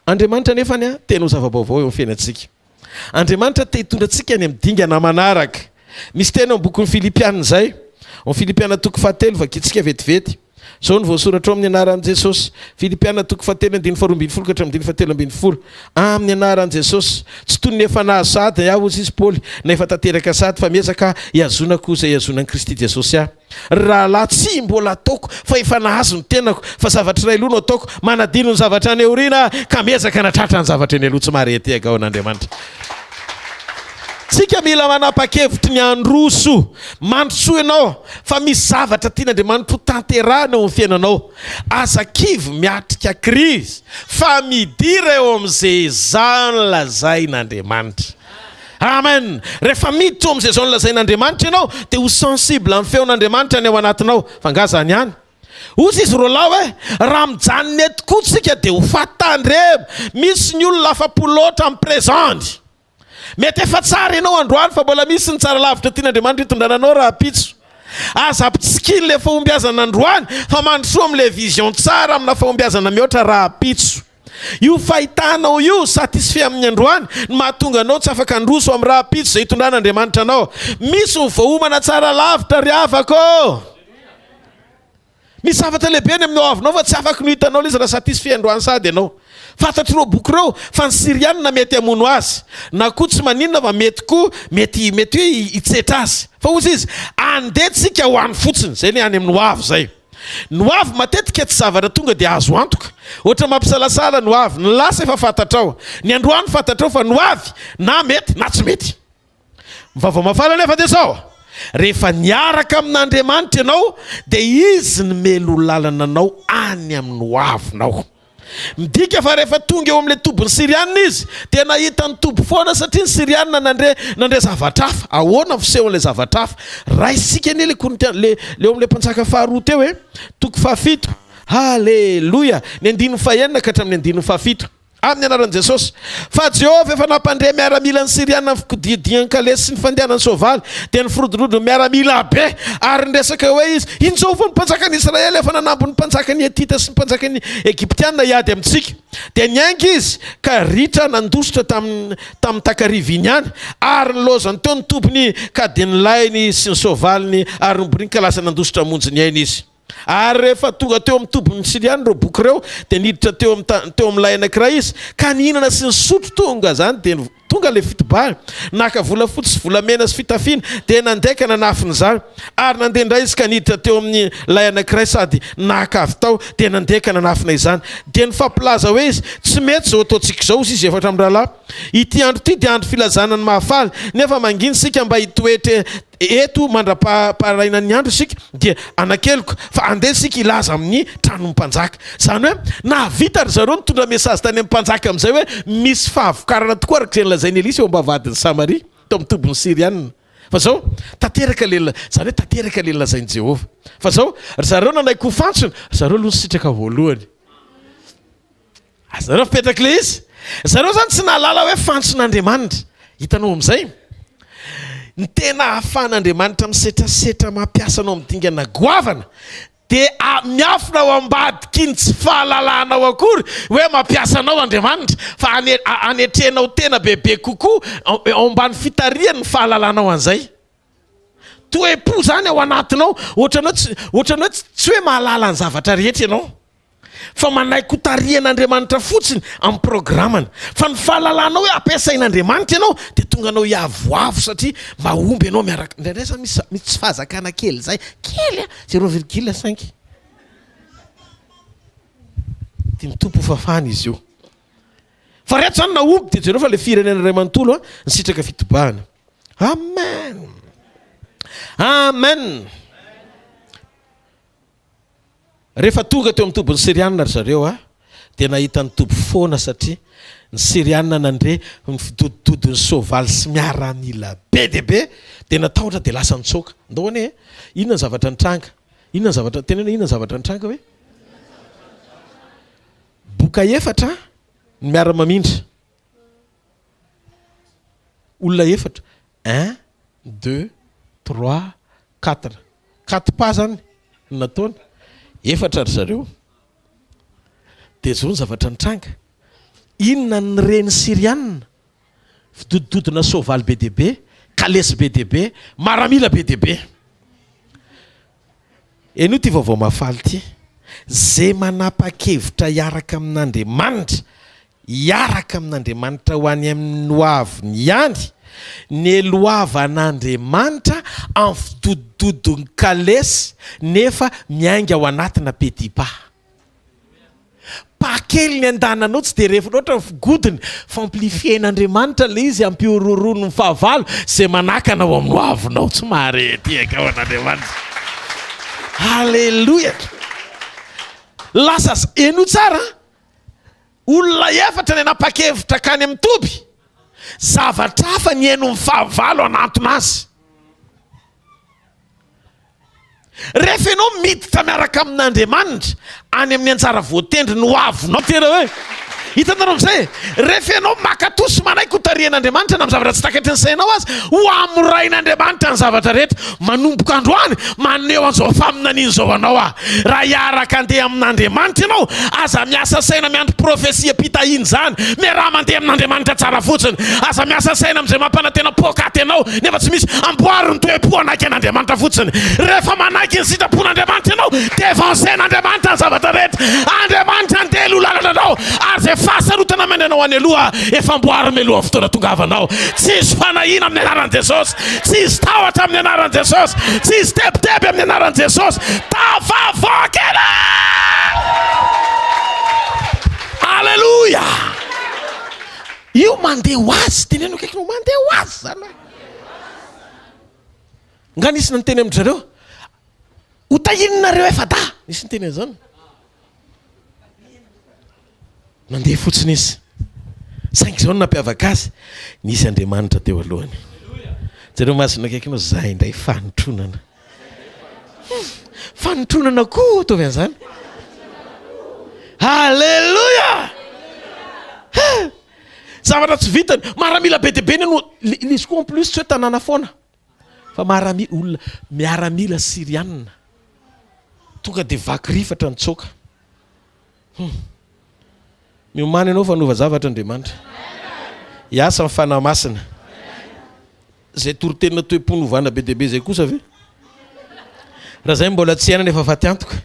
Andriamanitra anefa anie tena ho zava-baovao eo amin'ny fiainantsika. Andriamanitra te hitondra antsika any amin'ny dingana manaraka. Misy teny ao amin'ny bokin'ny Filipiana izay. Ao amin'ny Filipiana toko fahatelo, vakintsika vetivety. Izao no voasoratra ao amin'ny anaran'i Jesosy. Filipiana toko fahatelo andininy faharoa ambinifolo ka hatramin'ny andininy fahatelo ambinifolo. Amin'ny anaran'i Jesosy. Tsy toy ny efa nahazo sahady aho, hoy izy Paoly, na efa tanteraka sahady, fa miezaka aho hihazonako izay ihazonan'i Kristy Jesosy ahy. Ry rahalahy, tsy mbola ataoko fa efa nahazo ny tenako, fa zavatra iray loha no ataoko, manadino ny zavatra any aoriana aho, ka miezaka hanatratra ny zavatra eny aloha. Tsy mahare tehaka ao an'Andriamanitra. Tsika mila manapa-kevitry ny handroso. Mandrosoa ianao, fa misy zavatra tian'Andriamanitra ho tanterahina eo amin'ny fiainanao. Aza kivy miatrika krizy, fa midira eo amin'izay zany lazain'Andriamanitra. Amen! Rehefa miditra ao amin'izay zone lazain'Andriamanitra ianao dia ho sensible amin'ny feon'Andriamanitra ny ao anatinao. Fa angaha izany ihany? Hozy izy roalahy hoe, raha mijanona eto koa tsika dia ho faty tandremo. Misy ny olona afa-po loatra amin'ny présent-ny. Mety efa tsara ianao androany fa mbola misy ny tsara lavitra tian'Andriamanitra hitondrana anao rahampitso. Aza ampitsikino ilay fahombiazana androany fa mandrosoa amin'ilay vision tsara amina fahombiazana mihoatra rahampitso. Io fahitanao io, satisfait amin'ny androany, no mahatonga anao tsy afaka handroso amin'ny rahampitso izay hitondran'Andriamanitra anao. Misy ny voaomana tsara lavitra ry havako ô! Misy zavatra lehibe any amin'ny hoavinao fa tsy afaky ny ho hitanao ilay izy raha satisfait androany sahady ianao. Fantatr'ireo boky ireo fa ny Syrianina mety hamono azy, na koa tsy maninona fa mety koa mety mety hoe hitsetra azy. Fa hozy izy, andeha tsika ho any fotsiny, izay ny any amin'ny hoavy izay. Ny hoavy matetika tsy zavatra tonga dia azo antoka. Ohatra mampisalasala ny hoavy, ny lasa efa fantatrao, ny androany fantatrao fa ny hoavy na mety na tsy mety. Ny vaovao mahafaly anefa dia izao, rehefa niaraka amin'Andriamanitra ianao dia Izy no mialoha lalana anao any amin'ny hoavinao. Midika fa rehefa tonga eo amin'ilay tobin'ny Syrianina izy, dia nahita ny toby foana satria ny Syrianina nandre nandre zavatra hafa. Ahoana ny fisehon'ilay zavatra hafa? Raisintsika anie ilay Korintiana, ilay ilay eo amin'ilay mpanjaka faharoa teo e, toko fahafito. Haleloia! Ny andininy fahenina ka hatramin'ny andininy fahafito. Amin'ny anaran'i Jesosy. Fa Jehovah efa nampandre miaramilan'ny Syriana ny fikodiadian-kalesy sy ny fandehanan'ny soavaly, dia nifirodorodo ny miaramila be, ary niresaka hoe izy, Injao fa ny mpanjakan'i Israely efa nanambo ny mpanjakan'ny Hetita sy ny mpanjakan'ny Egyptiana hiady amintsika. Dia niainga izy ka ritra nandositra tamin'ny tamin'ny takariva iny ihany, ary nilaozany teo ny tompony ka dia nilainy sy ny soavaliny ary ny boriny ka lasa nandositra hamonjy ny ainy izy. Ary rehefa tonga teo amin'ny tobin'ny Syriana ireo boky ireo, dia niditra teo amin'ny ta, teo amin'ny lay anankiray izy, ka nihinana sy nisotro, tonga izany, dia tonga ilay fitobahana, naka volafotsy sy volamena sy fitafiana, dia nandeha ka nanafina izany. Ary nandeha indray izy ka niditra teo amin'ny lay anankiray sady naka avy tao, dia nandeha ka nanafina izany. Dia nifampilaza hoe izy, Tsy mety izao ataontsika izao, hoy izy efatra mirahalahy. Ity andro ity dia andro filazana ny mahafaly, nefa mangina isika mba hitoetra eto mandra-paharainan'ny andro isika, dia anakeloka, fa andeha isika hilaza amin'ny tranon'ny mpanjaka. Izany hoe, nahavita ry zareo nitondra message tany amin'ny mpanjaka amin'izay hoe misy fahavokarana tokoa araka izay nolazain'i Elisa eo am-bavahadin'i Samaria, tao amin'ny tobin'ny Syriana. Fa izao, tanteraka ilay, izany hoe tanteraka ilay nolazain'i Jehovah. Fa izao, ry zareo nanaiky ho fantsona, ry zareo aloha nisitraka voalohany. Azonareo fipetraka ilay izy? Zareo zany tsy nahalala hoe fantson'Andriamanitra. Hitanao amin'izay? Ny tena ahafahan'Andriamanitra misetrasetra mampiasa anao amin'ny dingana goavana dia miafina ao ambadiky ny tsy fahalalanao akory hoe mampiasa anao Andriamanitra fa anetrenao tena bebe kokoa ao ambany fitarihany ny fahalalanao an'izay. Toe-po zany ao anatinao, ohatran'ny hoe tsy ohatran'ny hoe tsy hoe mahalala ny zavatra rehetra ianao. Fa manaiky ho tarihan'Andriamanitra fotsiny amin'ny programany. Fa ny fahalalanao hoe ampiasain'Andriamanitra ianao dia tonga anao hiavoavo satria mahomby ianao miaraka. Indraindray zany misy misy tsy fahazakana kely zay, kely a, zéro virgule cinq. Tian'ny Tompo ho fafana izy io. Fa reto zany nahomby dia jereo fa le firenena iray manontolo a nisitraka fitobahana. Amen. Amen. Rehefa tonga teo amin'ny tobin'ny Syrianina ry zareo a, dia nahita ny toby foana satria ny Syrianina nandre ny fidodidodin'ny soavaly sy miaramila be dia be dia natahotra dia lasa nitsoaka. Ndao anie e! Inona ny zavatra nitranga? Inona ny zavatra, teneno hoe inona ny zavatra nitranga hoe? Boka efatra ny miara-mamindra. Olona efatra, un, deux, trois, quatre. Quatre pas zany no nataony. Efatra ry zareo. Dia zao ny zavatra nitranga. Inona ny reny Syriana? Fidodidodina soavaly be dia be, kalesy be dia be, maramila be dia be. Henoy ity vaovao mahafaly ity, Izay manapa-kevitra hiaraka amin'Andriamanitra, hiaraka amin'Andriamanitra ho any amin'ny hoaviny ihany, ny eloavan'Andriamanitra amin'ny fidodidodon'ny kalesy nefa miainga ao anatina petit pas. Pas kely ny andananao tsy dia ref loatra ny figodiny fa amplifier-n'Andriamanitra ilay izy hampihorohoroany ny fahavalo izay manakana ao amin'ny hoavinao tsy mahare tehaka ao an'Andriamanitra. Aleloia! Lasa henoy tsara an! Olona efatra ny nanapa-kevitra hankany amin'ny toby, zavatra hafa ny henon'ny fahavalo hanantona azy. Rehefa ianao miditra miaraka amin'Andriamanitra any amin'ny anjara voatendry ny hoavinao, tena hoe hitanareo amin'izay e, rehefa ianao mankatò sy manaiky ho tarihan'Andriamanitra na amin'ny zavatra tsy takatry ny sainao aza, ho hamorain'Andriamanitra ny zavatra rehetra. Manomboka androany, maneho an'izao faminaniana izao anao aho. Raha hiaraka handeha amin'Andriamanitra ianao, aza miasa saina miandry profesiam-pitahiana izany. Miaraha mandeha amin'Andriamanitra tsara fotsiny. Aza miasa saina amin'izay mampanantena poakaty anao nefa tsy misy. Amboary ny toe-po hanaiky an'Andriamanitra fotsiny. Rehefa manaiky ny sitrapon'Andriamanitra ianao, devancer-n'Andriamanitra ny zavatra rehetra. Andriamanitra handeha aloha lalana anao, ary izay fahasarotana miandry anao any aloha, efa amboariny mialohan'ny fotoana tongavanao. Tsy hisy fanahiana amin'ny anaran'i Jesosy. Tsy hisy tahotra amin'ny anaran'i Jesosy. Tsy hisy tebiteby amin'ny anaran'i Jesosy. Tafavoaka ianao! Aleloia! Io mandeha ho azy, teneno akaikinao, mandeha ho azy zany. Nga nisy niteny amin-dry zareo, ho tahininareo efa-dahy. Nisy niteny an'izany. Nandeha fotsiny izy. Saingy izao no nampiavaka azy, nisy Andriamanitra teo alohany. Jereo masina akaikinao, za indray fanotronana. Hmm, fanotronana koa ataovy an'izany. Alléluia! Zavatra tsy vitany, maramila be dia be no izy koa en plus tsy hoe tanàna foana. Fa maramila olona miaramila syrianina tonga dia vaky rifatra nitsoaka. Hum. Miomàna ianao fa hanova zavatra Andriamanitra. Hiasa ny Fanahy Masina. Izay toriteny toe-po novana be dia be izay kosa ve? Raha izay mbola tsy iainana efa faty antoka.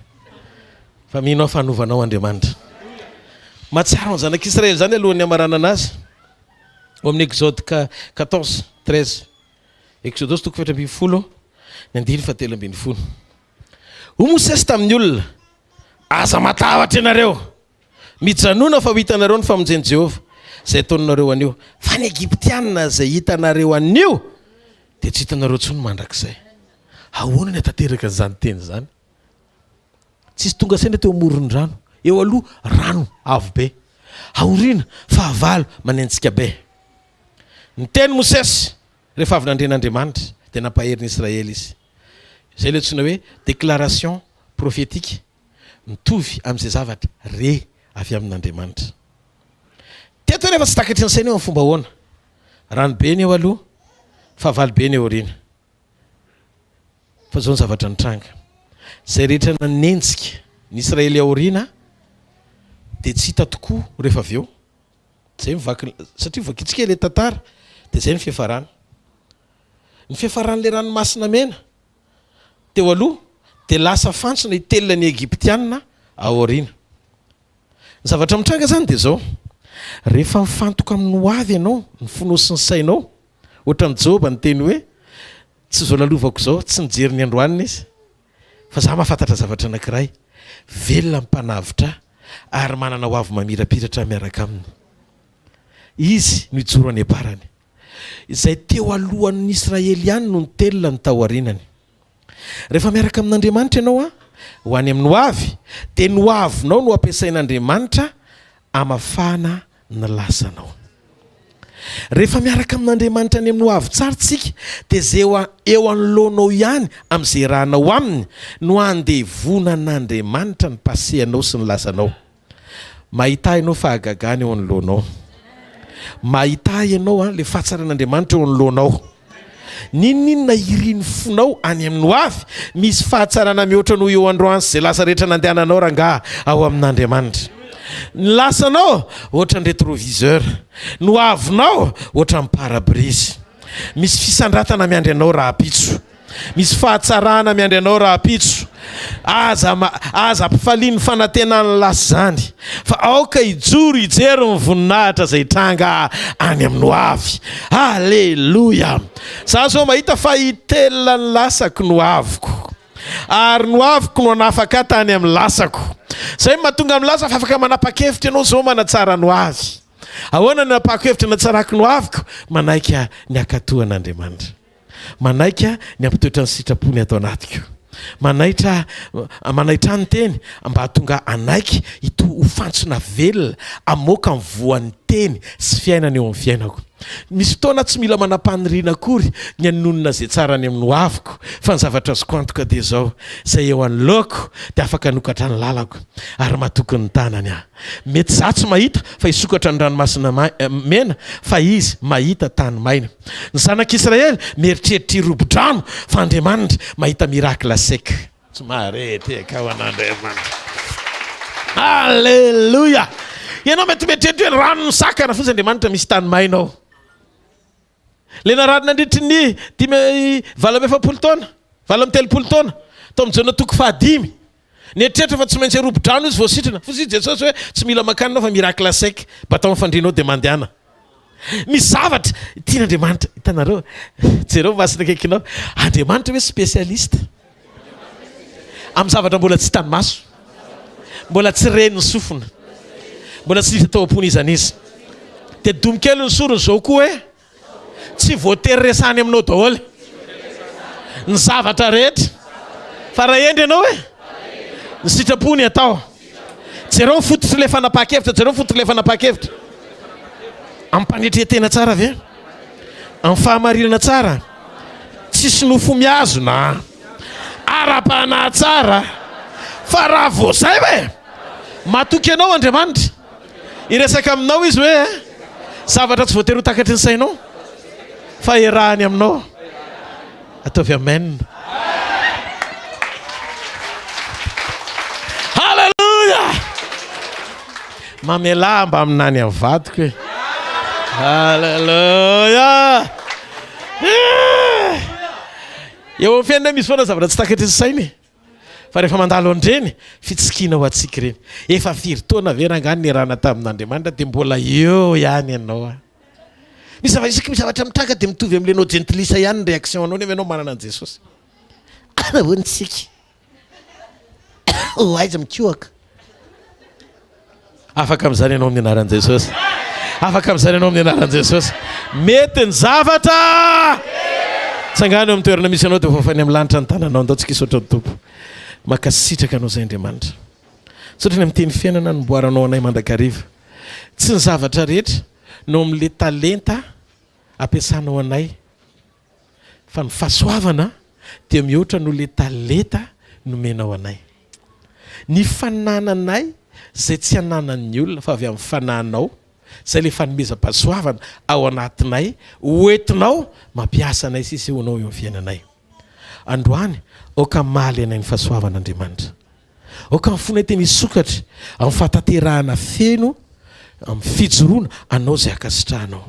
Fa mino aho fa hanova anao Andriamanitra. Mahatsiaro ny zanak'Israely izany alohan'ny hamaranana azy. Ao amin'ny Exode 14, 13. Eksodosy toko faha 14, ny andininy fahatelo ambin'ny folo. Hoy Mosesy tamin'ny olona, Aza matahotra ianareo! Mijanòna fa ho hitanareo ny famonjen'i Jehovah, izay ataonareo anio. Fa ny Egyptiana izay hitanareo anio dia tsy hitanareo intsony mandrakizay. Ahoana ny hahatanteraka an'izany teny izany? Tsisy tonga saina teo amoron'ny rano. Eo aloha, rano avo be. Aoriana, fahavalo manenjika be. Niteny Mosesy rehefa avy nandre an'Andriamanitra, dia nampahery ny Israely izy. Izay ilay antsoina hoe déclaration prophétique, mitovy amin'izay zavatra re avy amin'Andriamanitra. Teto anefa tsy takatry ny saina eo amin'ny fomba ahoana. Rano be ny eo aloha, fahavalo be ny eo aoriana. Fa izao ny zavatra nitranga, izay rehetra nanenjika ny Israely aoriana dia tsy hita tokoa rehefa avy eo. Izay ny vaky, satria vakintsika ilay tantara, dia izay ny fiafarany. Ny fiafaran'ilay ranomasina mena teo aloha dia lasa fantsona hitelina ny Egyptiana ao aoriana. Ny zavatra mitranga izany dia izao, rehefa mifantoka amin'ny ho avy ianao, ny fonao sy ny sainao, ohatran'i Joba niteny hoe, tsy izao lalovako izao, tsy nijery ny androaniny izy, fa za mahafantatra zavatra anankiray, velona ny Mpanavotra ahy ary manana ho avy mamirapiratra miaraka aminy. Izy no hijoro any am-parany. Izay teo alohan'ny Israely ihany no nitelina ny tao aorianany. Rehefa miaraka amin'Andriamanitra ianao an, ho any amin'ny ho avy, dia ny ho avinao no ampiasain'Andriamanitra hamafana ny lasanao. Rehefa miaraka amin'Andriamanitra any amin'ny ho avy tsara tsika dia ze eo anoloanao ihany amin'izay irahanao aminy no handevonan'Andriamanitra ny passé anao sy ny lasanao. Mahità ianao fahagagana eo anoloanao. Mahità ianao an, le fahatsaran'Andriamanitra eo anoloanao. N'inon'inona irin'ny fonao any amin'ny ho avy, misy fahatsarana mihoatra noho eo androany sy izay lasa rehetra nandehananao rangaha ao amin'Andriamanitra. Ny lasanao ohatran'ny rétroviseur, ny ho avinao ohatran'ny pare-brise. Misy fisandratana miandry anao rahampitso. Misy fahatsarana miandry anao rahampitso. Aza aza ampifalian'ny fanantenan'ny lasa izany, fa aoka hijoro hijery ny voninahitra izay hitranga any amin'ny ho avy. Aleloia! Za zao mahita fa hitelina ny lasako ny ho aviko. Ary ny ho aviko no hanafaka ahy tany amin'ny lasako. Izay no mahatonga milaza fa afaka manapa-kevitra ianao izao manatsara ny ho avy. Ahoana no hanapahako hevitra hanatsarako ny ho aviko? Manaiky ny hankatò an'Andriamanitra. Manaika ny hampitoetra ny sitrapony ato anatiko. Manaitra manaitra ny teny mba hahatonga anaiky hito ho fantsona velona hamoaka ny voan'ny teny sy fiainana eo amin'ny fiainako. Misy fotoana tsy mila manam-paniriana akory ny hanonona izay tsara any amin'ny hoaviko fa ny zavatra azoko antoka dia izao, izay eo anoloako dia afaka hanokatra ny lalako ary matoky ny tanany aho. Mety za tsy mahita fa hisokatra ny ranomasina mena fa izy mahita tany maina. Ny zanak'Israely mieritreritra hirobo-drano fa Andriamanitra mahita miracle sec. Tsy mahare tehaka ho an'Andriamanitra. Alléluia! Ianao mety mieritreritra hoe rano misakana fotsiny Andriamanitra misy tany maina ao. Ilay narary nandritry ny dimy 48 taona, 38 taona, tao amin'ny Jaona toko fahadimy. Nieritreritra fa tsy maintsy harobo-drano izy vao sitrana. Hoy Jesosy hoe, Tsy mila mankany ianao fa miracle sec. Batao amin'ny fandrianao dia mandehana. Misy zavatra tian'Andriamanitra. Hitanareo? Jereo masina akaikinao. Andriamanitra hoe spécialiste amin'ny zavatra mbola tsy hitan'ny maso, mbola tsy ren'ny sofina, mbola tsy niditra tao am-pon'iza n'iza. Dia domy kely ny sorony izao koa hoe. Tsy voatery resahiny aminao daholo ny zavatra rehetra fa raha hendry ianao e, ny sitrapony atao. Jereo ny fototr'ilay fanapahan-kevitra, jereo ny fototr'ilay fanapahan-kevitra. Amim-panetren-tena tsara ve? Amin'ny fahamarinana tsara? Tsisy nofo mihazona, ara-panahy tsara. Fa raha vao zay ve? Matoky anao Andriamanitra. Hiresaka aminao izy hoe zavatra tsy voatery ho takatry ny sainao fa iarahany aminao. Ataovy amen. Haleloia! Mamelà mba aminany amin'ny vadiko e. Haleloia! Eo amin'ny fiainana misy foana zavatra tsy takatry ny saina e. Fa rehefa mandalo an'ireny, fitsikiana ho antsika ireny. Efa firy taona ve rangahy niarahana tamin'Andriamanitra dia mbola eo ihany ianao a? Misy zava isaky misy zavatra mitranga dia mitovy amin'ilay anao jentilisa ihany ny réaction anao nefa ianao manana an'i Jesosy. Ahoana isika? Ho aiza mikohaka? Afaka amin'izany ianao amin'ny anaran'i Jesosy. Afaka amin'izany ianao amin'ny anaran'i Jesosy. Mety ny zavatra. Tsangano eo amin'ny toerana misy anao dia voafainy amin'ny lanitra ny tananao. Andao tsika hisaotra ny Tompo. Mankasitraka anao izay Andriamanitra. Misaotra ny amin'ny teny fiainana nomboaranao anay mandrakariva. Tsy ny zavatra rehetra no amin'ilay talenta ampiasanao anay. Fa ny fahasoavana dia mihoatra noho ilay talenta nomenao anay. Ny fanananay izay tsy ananan'ny olona fa avy amin'ny fananao, izay ilay fanomezam-pahasoavana ao anatinay ho entinao mampiasa anay sy isehoanao eo amin'ny fiainanay. Androany, aoka hamaly anay ny fahasoavan'Andriamanitra. Aoka ny fonay tena hisokatra amin'ny fahatanterahana feno amin'ny fijoroana anao izay ankasitrahanao.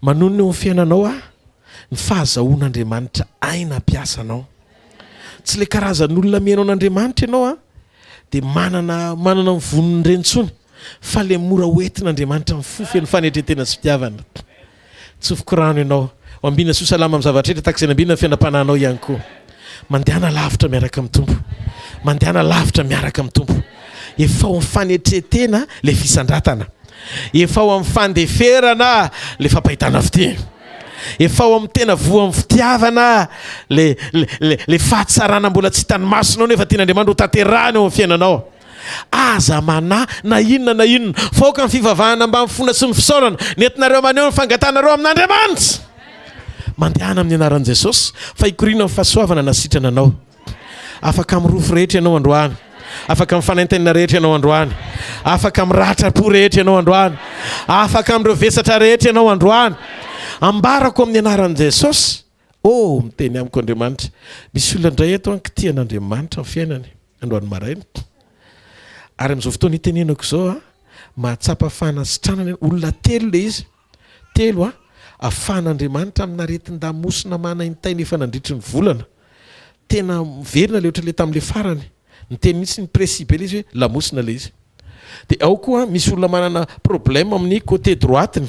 Manonona eo amin'ny fiainanao aho ny fahazahoan'Andriamanitra aina hampiasa anao. Tsy ilay karazan'olona mihaino an'Andriamanitra ianao an, dia manana manana ny vonon'ireny intsony, fa ilay mora hoentin'Andriamanitra amin'ny fo feno fanetren-tena sy fitiavana. Tsofiko rano ianao. Ho ambina sy ho salama amin'ny zavatra rehetra tahaka izay nambinina ny fiainam-panahinao ihany koa. Mandehana lavitra miaraka amin'ny Tompo. Mandehana lavitra miaraka amin'ny Tompo. Efa ao amin'ny fanetren-tena ilay fisandratana. Efa ao amin'ny fandeferana ilay fampahitana fitia. Efa ao amin'ny tena voa amin'ny fitiavana ilay ilay ilay fahatsarana mbola tsy hitan'ny masonao nefa tian'Andriamanitra ho tanterahina eo amin'ny fiainanao. Aza manahy na inona na inona, fa aoka ny fivavahana mba mifona sy ny fisaorana ny entinareo maneho ny fangatahanareo amin'Andriamanitra. Mandehana amin'ny anaran'i Jesosy fa hikoriana ny fahasoavana na sitrana anao. Afaka amin'ny rofy rehetra ianao androany. Afaka amin'ny fanaintainana rehetra ianao androany. Afaka amin'ny ratram-po rehetra ianao androany. Afaka amin'ireo vesatra rehetra ianao androany. Ambarako amin'ny anaran'i Jesosy. Oh, miteny amiko Andriamanitra. Misy olona indray eto an, kitihan'Andriamanitra ny fiainany androany maraina. Ary amin'izao fotoana itenenako izao an, mahatsapa fanasitranana olona telo ilay izy. Telo a, afahan'Andriamanitra amina aretin-damosina manaintaina efa nandritry ny volana. Tena miverina ilay ohatran'ilay tamin'ilay farany. Niteny mihitsy ny précis be ilay izy hoe lamosina ilay izy. Dia ao koa misy olona manana problème amin'ny côté droite-ny.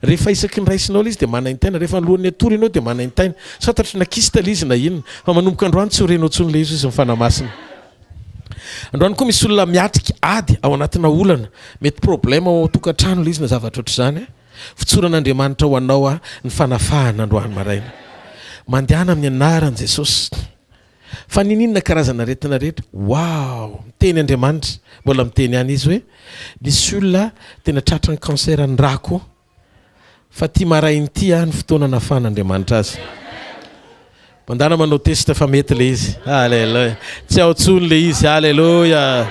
Rehefa isaky ny raisinao ilay izy dia manaintaina, rehefa alohan'ny hatory ianao dia manaintaina. Tsy fantatro na kyste ilay izy na inona. Fa manomboka androany tsy ho renao intsony ilay izy hoy izy ny Fanahy Masina. Androany koa misy olona miatrika ady ao anatina olana, mety problème ao an-tokantrano ilay izy na zavatra ohatr'izany. Fotsoran'Andriamanitra ho anao ny fanafahana androany maraina. Mandehana amin'ny anaran'i Jesosy. Fa niniana karazana aretina rehetra. Wow! Miteny Andriamanitra, mbola miteny ihany Izy hoe misy olona tena tratran'ny cancer ny rà koa. Fa ty maraina ity ah ny fotoana nafahan'Andriamanitra azy. Mandana manao test fa mety le izy. Alléluia. Tsy ao tsony le izy. Alléluia.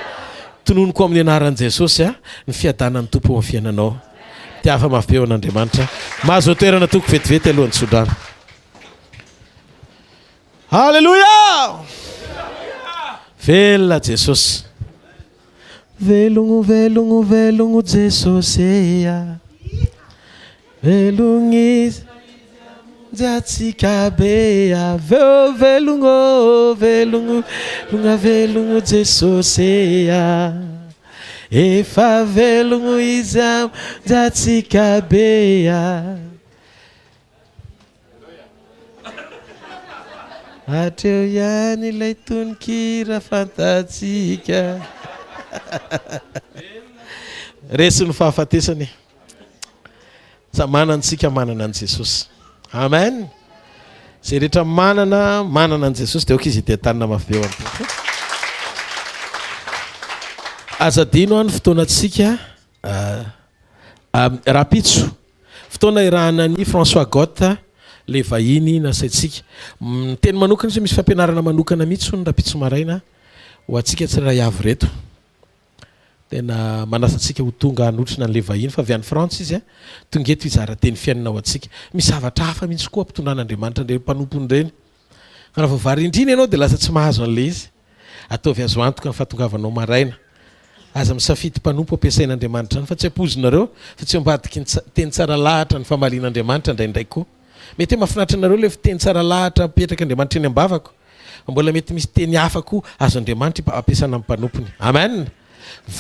Tononiko amin'ny anaran'i Jesosy ah ny fiadanan'ny Tompo ao amin'ny fiainanao. Tiava mafy be ho an'Andriamanitra. Mahazo toerana toko vetivety alohan'ny tsodrano. Alléluia! Velona Jesosy. Velogno velogno velogno Jesosy a Velogno izy Hamonjy be a Veo velogno velogno velogno velogno Jesosy a Efa velogno izy hamonjy antsika be a. Hatreo ihany ilay tononkira fantatsika. Resin'ny fahafatesana e. Sa manana antsika manana an'i Jesosy. Amen. Izay rehetra manana manana an'i Jesosy dia aoka izy hiteha-tanana mafy be ho an'ny Tompo. Aza adino ny fotoanantsika Rahampitso, fotoana iarahana an'i François Goth, ilay vahiny nasaintsika. Miteny manokana izy hoe misy fampianarana manokana mihitsy hono rahampitso maraina ho antsika tsirairay avy ireto. Tena manasa antsika ho tonga hanotrona an'ilay vahiny fa avy any Frantsa izy, tonga eto hizara teny fiainana ho antsika. Misy zavatra hafa mihitsy koa ampitondran'Andriamanitra an'ireny mpanompony ireny. Fa raha vao varindrina ianao dia lasa tsy mahazo an'ilay izy. Ataovy azo antoka ny fahatongavanao maraina. Aza misafidy mpanompo ampiasain'Andriamanitra izany fa tsy ampoizinareo fa tsy eo ambadiky ny teny tsara lahatra ny famalian'Andriamanitra indraindray koa. Mety hoe mahafinaritra anareo ilay fiteny tsara lahatra apetrak'Andriamanitra eny am-bavako fa mbola mety misy teny hafa koa azon'Andriamanitra ampiasana amin'ny mpanompony. Amen!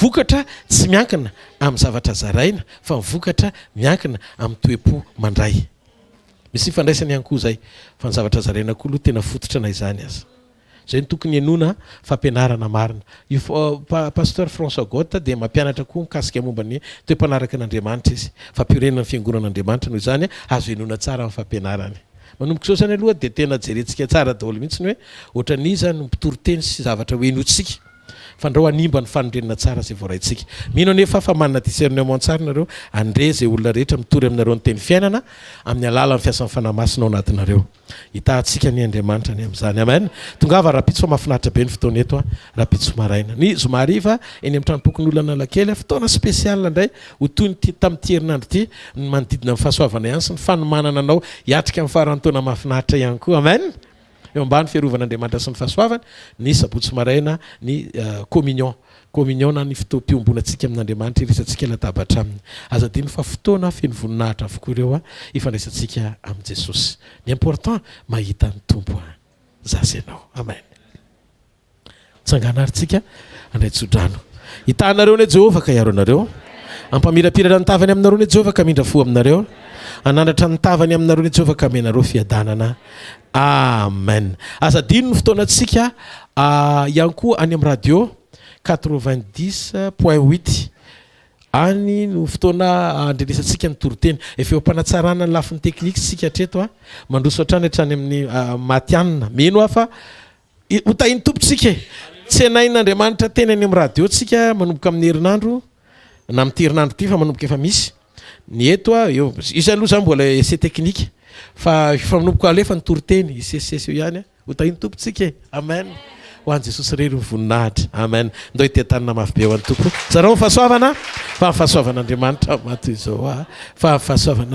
Vokatra tsy miankina amin'ny zavatra zaraina fa ny vokatra miankina amin'ny toe-po mandray. Misy ifandraisany ihany koa izay fa ny zavatra zaraina koa aloha tena fototra na izany aza. Izay no tokony henoina fampianarana marina. Io Pasteur François Goth dia mampianatra koa mikasika momba ny toe-panaraka an'Andriamanitra izy. Fampiorenana ny fiangonan'Andriamanitra noho izany azo henoina tsara ny fampianarany. Manomboka izao izany aloha dia tena jerentsika tsara daholo mihitsy ny hoe ohatran'iza no mpitory teny sy zavatra ho henointsika fandrao hanimba ny fanorenana tsara izay voaraintsika. Mino anefa aho fa manana discernement tsara nareo handre izay olona rehetra mitory aminareo ny teny fiainana amin'ny alalan'ny fiasan'ny Fanahy Masina ao anatinareo. Hitahantsika anie Andriamanitra ny amin'izany. Amen. Tongava rahampitso fa mahafinaritra be ny fotoana eto an. Rahampitso maraina. Ny zoma hariva eny amin'ny tranompokonolona Analakely, fotoana spécial indray ho toy ny tamin'ity herinandro ity, ny manodidina ny fahasoavana ihany sy ny fanomanana anao hiatrika ny faran'ny taona mahafinaritra ihany koa. Amen. Eo ambany fiarovan'Andriamanitra sy ny fahasoavany, ny sabotsy maraina ny communion. Communion na ny fotoam-piombonantsika amin'Andriamanitra, iraisantsika latabatra Aminy. Aza adino fa fotoana feno voninahitra avokoa ireo ifandraisantsika amin'i Jesosy. Ny important, mahita ny Tompo za sy ianao. Amen. Mitsangàna ary tsika handray tsodrano. Hitaha anareo anie Jehovah ka hiaro anareo. Hampamirapiratra ny tavany aminareo anie Jehovah ka hamindra fo aminareo. Hanandratra ny tavany aminareo anie Jehovah ka hamenareo fiadanana. Amen. Aza adino ny fotoanantsika ihany koa any amin'ny radio 90.8 any no fotoana andrenesantsika ny toriteny. Efa eo am-panatsarana ny lafiny teknika isika hatreto a. Mandroso hatrany hatrany amin'ny matihanina. Mino aho fa ho tahin'ny Tompo isika e. Tsenain'Andriamanitra teny any amin'ny radio tsika manomboka amin'ny herinandro na amin'ity herinandro ity fa manomboka efa misy ny eto a eo izy aloha zany mbola essai technique fa efa manomboka alefa ny toriteny isesisesy eo ihany a. Ho tahin'ny Tompo tsika e. Amen. Ho an'i Jesosy irery ny voninahitra. Amen. Ndao hiteha-tanana mafy be ho an'ny Tompo. Zarao ny fahasoavana fa ny fahasoavan'Andriamanitra maha toy izao ahy fa ny fahasoavan'Andriamanitra.